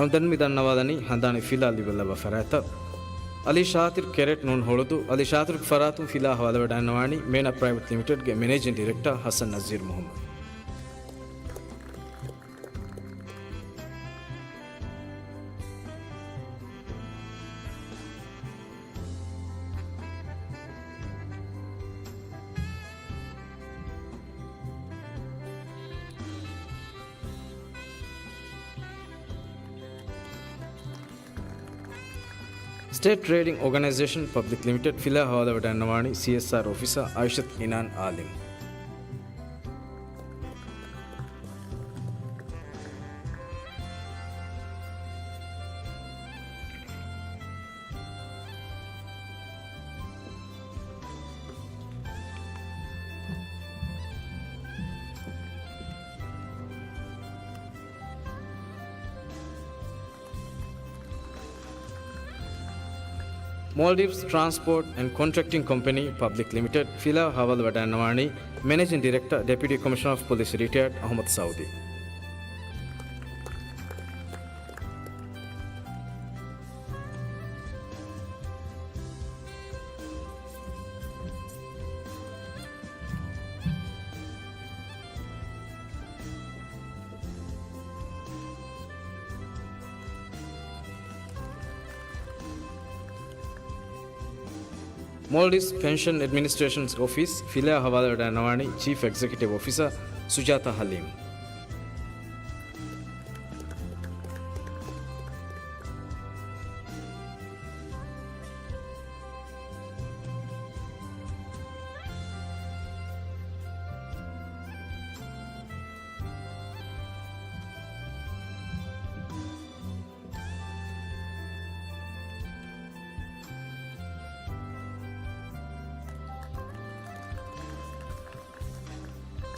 އަޅުގަނޑު ދެން މި ދަންނަވާލަނީ ހަނދާނީ ފިލާ ލިބިލައްވާ ފަރާތްތައް. އަލީ ޝާތިރު ކެރެޓް ނޫން ހޮޅުދޫ، އަލީ ޝާތިރުގެ ފަރާތުން ފިލާ ހަވާލުވެވަޑައިގަންނަވާނީ މޭނާ ޕްރައިވެޓް ލިމިޓެޑްގެ މެނޭޖިން ޑިރެކްޓަރ ހަސަން ނަޒީރު މުހައްމަދު. ސްޓޭޓް ޓްރޭޑިން އޯގަނައިޒޭޝަން ޕަބްލިކް ލިމިޓެޑް ފިލާ ހަވާލުވެވަޑައިގަންނަވާނީ ސީއެސްއާރް އޮފިސަރ އައިޝަތު އިނާން އާލިމް. މޯލްޑިވްސް ޓްރާންސްޕޯޓް އެންޑް ކޮންޓްރެކްޓިން ކޮމްޕެނީ ޕަބްލިކް ލިމިޓެޑް ފިލާ ހަވާލުވެވަޑައިގަންނަވާނީ މެނޭޖިން ޑިރެކްޓަރ، ޑެޕިއުޓީ ކޮމިޝަނަރ އޮފް ޕޮލިސް ރިޓަޔާޑް އަހުމަދު ސައުދީ. މޯލްޑިވްސް ޕެންޝަން އެޑްމިނިސްޓްރޭޝަން އޮފީސް ފިލާ ހަވާލުވެވަޑައިގަންނަވާނީ ޗީފް އެގްޒެކެޓިވް އޮފިސަރ ސުޖާތާ ހަލީމް.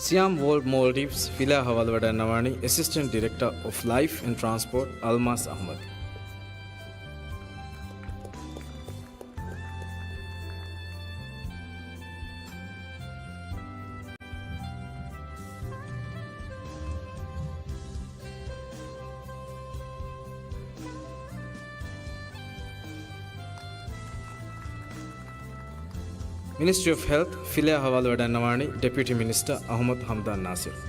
ސިޔާމް ވޯލްޑް މޯލްޑިވްސް ފިލާ ހަވާލުވެވަޑައިގަންނަވާނީ އެސިސްޓެންޓް ޑިރެކްޓަރ އޮފް ލައިފް އެންޑް ޓްރާންސްޕޯޓް އަލްމާސް އަހްމަދު. މިނިސްޓްރީ އޮފް ހެލްތް ފިލާ ހަވާލުވެވަޑައިގަންނަވާނީ ޑެޕިއުޓީ މިނިސްޓަރ އަހުމަދު ހަމްދާން ނާސިރު.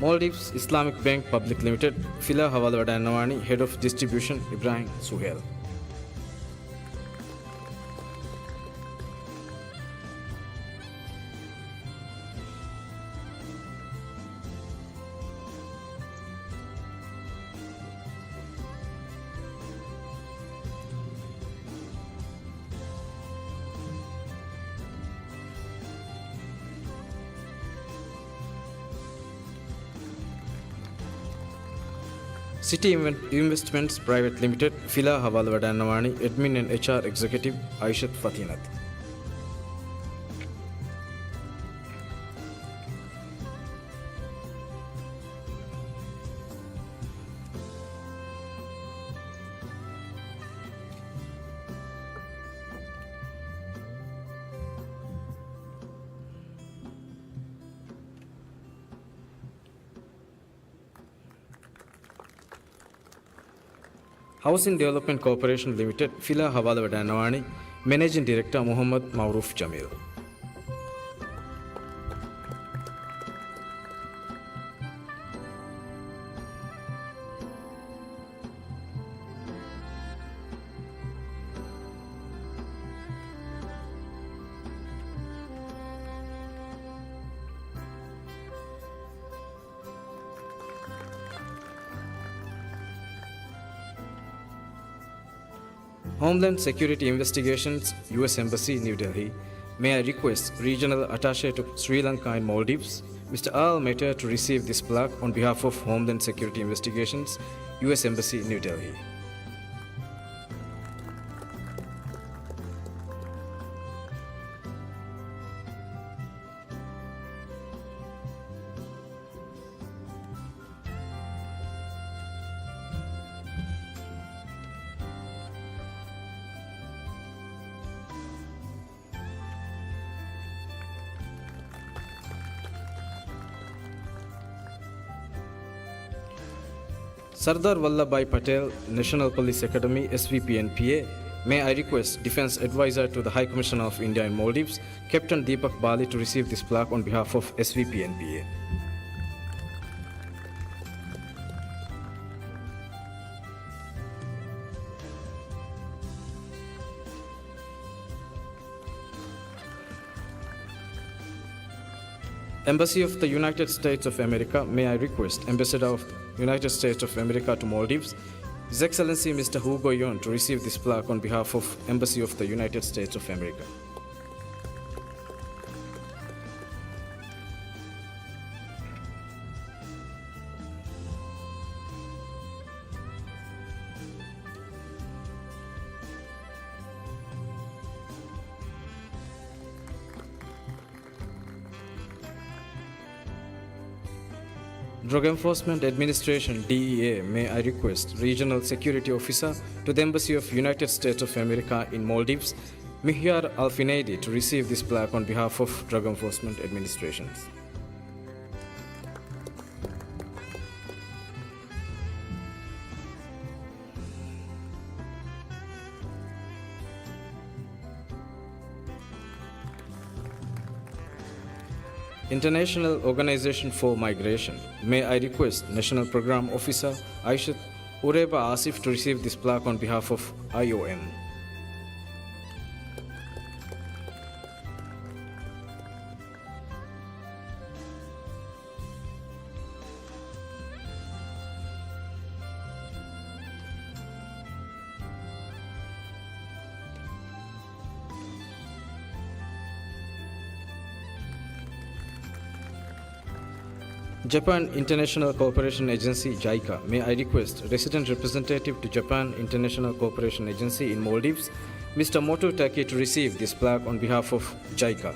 މޯލްޑިވްސް އިސްލާމިކް ބޭންކް ޕަބްލިކް ލިމިޓެޑް ފިލާ ހަވާލުވެވަޑައިގަންނަވާނީ ހެޑް އޮފް ޑިސްޓްރިބިއުޝަން އިބްރާހިމް ސުހޭލް. ސިޓީ އިންވެ-، އިންވެސްޓްމަންޓްސް ޕްރައިވެޓް ލިމިޓެޑް ފިލާ ހަވާލުވެވަޑައިގަންނަވާނީ އެޑްމިން އެންޑް އެޗްއާރް އެގްޒެކެޓިވް އައިޝަތު ފަތީނަތު. ހައުސިން ޑިވެލޮޕްމަންޓް ކޯޕަރޭޝަން ލިމިޓެޑް ފިލާ ހަވާލުވެވަޑައިގަންނަވާނީ މެނޭޖިން ޑިރެކްޓަރ މުހައްމަދު މައުރޫފް ޖަމީލް. Homeland Security Investigations, U S Embassy, New Delhi. May I request Regional Attaché to Sri Lanka in Maldives, Mister Al Mehta, to receive this plaque on behalf of Homeland Security Investigations, U S Embassy, New Delhi. ސަރްދާރް ވައްލަބް ބާއި ޕަޓޭލް ނެޝަނަލް ޕޮލިސް އެކަޑަމީ، އެސްވީޕީ އެންޕީއޭ، May I request Defense Advisor to the High Commissioner of India in Maldives, Captain Deepak Bali, to receive this plaque on behalf of S V P N P A. Embassy of the United States of America, may I request Ambassador of United States of America to Maldives, His Excellency Mister Hugo Yun, to receive this plaque on behalf of Embassy of the United States of America. Drug Enforcement Administration, D E A, may I request Regional Security Officer to the Embassy of United States of America in Maldives, Mihyar Al-Fineidi, to receive this plaque on behalf of Drug Enforcement Administration. International Organization for Migration, may I request National Program Officer Aishat Ureba Asif to receive this plaque on behalf of I O M. Japan International Cooperation Agency, JICA. May I request Resident Representative to Japan International Cooperation Agency in Maldives, Mister Moto Taki, to receive this plaque on behalf of JICA.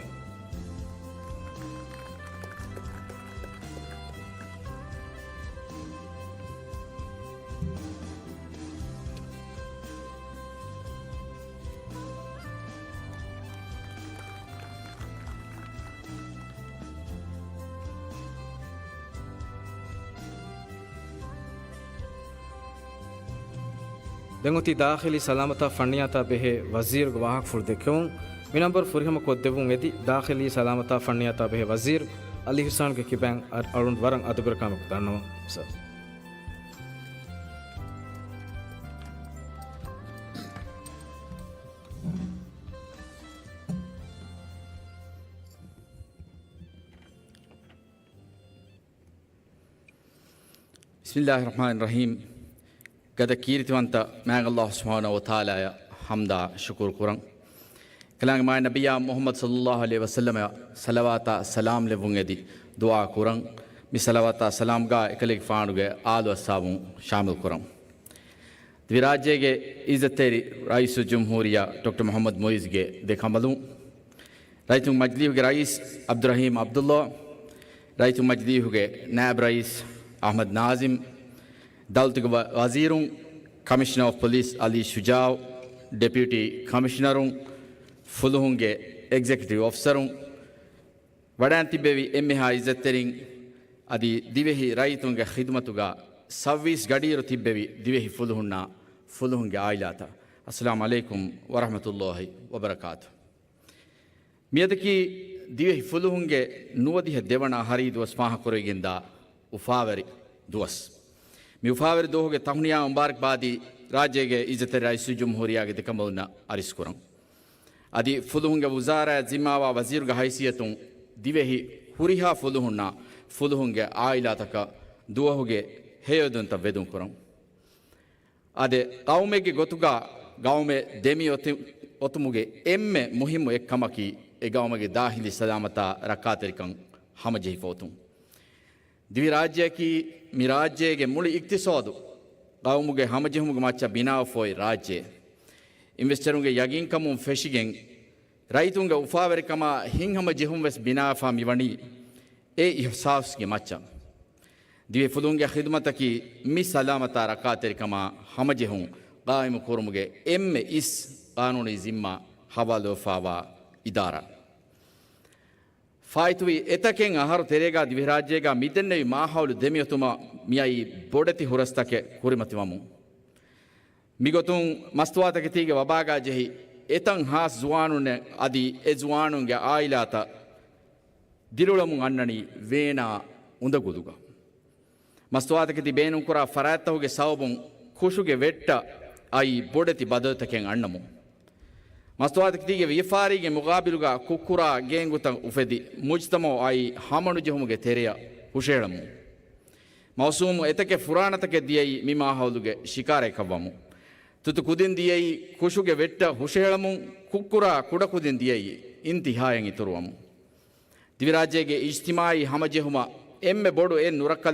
ދެން އޮތީ ދާޚިލީ ސަލާމަތާ ފަންނިޔާތާ ބެހޭ ވަޒީރުގެ ވާހަކަފުޅު ދެއްކެވުން. މި ނަންބަރު ފުރިހަމަ ކޮށްދެއްވުން އެދި، ދާޚިލީ ސަލާމަތާ ފަންނިޔާތާ ބެހޭ ވަޒީރު އަލީ ހުސާންގެ ކިބައިން އަ-، އަޅުން ވަރަށް އަދަބުވެރިކަމެއް ދަންނަވަން. ސަރ. ބިސްމިއްލާހި ރަޙްމާނި ރަޙީމް. ގަދަ ކީރިތިވަންތަ މާތް ﷲ ސުބްޙާނަހޫ ވަތަޢާލާއަށް ޙަމްދާ ޝުކުރު ކުރަން. ކަލާނގެ މާތް ނަބިއްޔާ މުޙައްމަދު ޞައްލައްލާހު ޢަލައިހި ވަސައްލަމަށް ޞަލަވާތާ ސަލާމް ލެއްވުން އެދި ދުޢާ ކުރަން. މި ޞަލަވާތާ ސަލާމްގާ އެކަލޭގެފާނުގެ އާލު އަޞްޙާބުން ޝާމިލް ކުރަން. ދިވެހިރާއްޖޭގެ އިއްޒަތްތެރި ރައީސުލްޖުމްހޫރިއްޔާ ޑޮކްޓަރ މުޙައްމަދު މުޢިއްޒުގެ ދެކަނބަލުން، ރައްޔިތުންގެ މަޖިލީހުގެ ރައީސް ޢަބްދުއްރަޙީމް ޢަބްދުﷲ، ރައްޔިތުންގެ މަޖިލީހުގެ ނާއިބު ރައީސް އަޙްމަދު ނާޒިމް، ދައުލަތުގެ ވަ-، ވަޒީރުން، ކަމިޝަނަރ އޮފް ޕޮލިސް އަލީ ޝުޖާޢު، ޑެޕިއުޓީ ކަމިޝަނަރުން، ފުލުހުންގެ އެގްޒެކެޓިވް އޮފިސަރުން، ވަޑައިން ތިއްބެވި އެންމެހާ އިއްޒަތްތެރިން، އަދި ދިވެހި ރައްޔިތުންގެ ޚިދުމަތުގަ ސައުވީސް ގަޑިއިރު ތިއްބެވި ދިވެހި ފުލުހުންނާ ފުލުހުންގެ ޢާއިލާތަށް، އައްސަލާމު ޢަލައިކުމް ވަރަޙްމަތުﷲ ވަބަރަކާތު. މިއަދަކީ ދިވެހި ފުލުހުންގެ ނުވަދިހަ ދެވަނަ އަހަރީ ދުވަސް ފާހަގަކުރެވިގެންދާ އުފާވެރި ދުވަސް. މި އުފާވެރި ދުވަހުގެ ތަހުނިޔާ މުބާރަކްބާދީ ރާއްޖޭގެ އިއްޒަތްތެރި ރައީސުލްޖުމްހޫރިއްޔާގެ ދެކަނބަލުންނަށް އަރިސްކުރަން. އަދި ފުލުހުންގެ ވުޒާރާއަށް ޒިންމާވާ ވަޒީރުގެ ހައިސިއްޔަތުން ދިވެހި ހުރިހާ ފުލުހުންނާ ފުލުހުންގެ ޢާއިލާތަކަށް ދުވަހުގެ ހެޔޮއެދުންތައް ވެދުން ކުރަން. އާދެ، ޤައުމެއްގެ ގޮތުގަ ގައުމެއް ދެމި އޮތި-، އޮތުމުގެ އެންމެ މުހިއްމު އެއްކަމަކީ އެ ގައުމުގެ ދާޚިލީ ސަލާމަތާ ރައްކާތެރިކަން ހަމަޖެހިފަ އޮތުން. ދިވެހިރާއްޖެއަކީ މި ރާއްޖޭގެ މުޅި އިޤްތިޞާދު ޤައުމުގެ ހަމަޖެހުމުގެ މައްޗަށް ބިނާވެފަ އޮތް ރާއްޖެއެއް. އިންވެސްޓަރުންގެ ޔަގީންކަމުން ފެށިގެން، ރައްޔިތުންގެ އުފާވެރިކަމާ ހިތްހަމަޖެހުން ވެސް ބިނާވެފަ މިވަނީ އެ އިޙްސާސްގެ މައްޗަށް. ދިވެހި ފުލުހުންގެ ޚިދުމަތަކީ މި ސަލާމަތާ ރައްކާތެރިކަމާ ހަމަޖެހުން ޤާއިމު ކުރުމުގެ އެންމެ އިސް ޤާނޫނީ ޒިންމާ ހަވާލުވެފަވާ އިދާރާ. ފާއިތުވި އެތަކެއް އަހަރު ތެރޭގަ ދިވެހިރާއްޖޭގަ މިދެންނެވި މާހައުލު ދެމިއޮތުމަށް މިއައީ ބޮޑެތި ހުރަސްތަކެއް ކުރިމަތިވަމުން. މިގޮތުން މަސްތުވާތަކެތީގެ ވަބާގާ ޖެހި އެތައް ހާސް ޒުވާނުންނެއް އަދި އެ ޒުވާނުންގެ އާއިލާތައް ދިރިއުޅަމުން އަންނަނީ ވޭނާ އުނދަގުލުގަ. މަސްތުވާތަކެތި ބޭނުންކުރާ ފަރާތްތަކުގެ ސަބަބުން ކުށުގެ ވެއްޓަށް އައީ ބޮޑެތި ބަދަލުތަކެއް އަންނަމުން. މަސްތުވާތަކެތީގެ ވިޔަފާރީގެ މުގާބިލުގަ ކުށްކުރާ ގޭންގުތައް އުފެދި، މުޖްތަމަޢު އައީ ހަމަނުޖެހުމުގެ ތެރެއަށް ހުށަހެޅަމުން. މައުސޫމު އެތަކެއް ފުރާނަތަކެއް ދިޔައީ މި މާހައުލުގެ ޝިކާރައެއްކަށްވަމުން. ތުތު ކުދިން ދިޔައީ ކުށުގެ ވެއްޓަށް ހުށަހެޅަމުން، ކުށްކުރާ ކުޑަކުދިން ދިޔައީ އިންތިހާޔަށް އިތުރުވަމުން. ދިވެރާއްޖޭގެ އިޖްތިމާޢީ ހަމަޖެހުމަށް އެންމެ ބޮޑު އެއް ނުރައްކަލެއް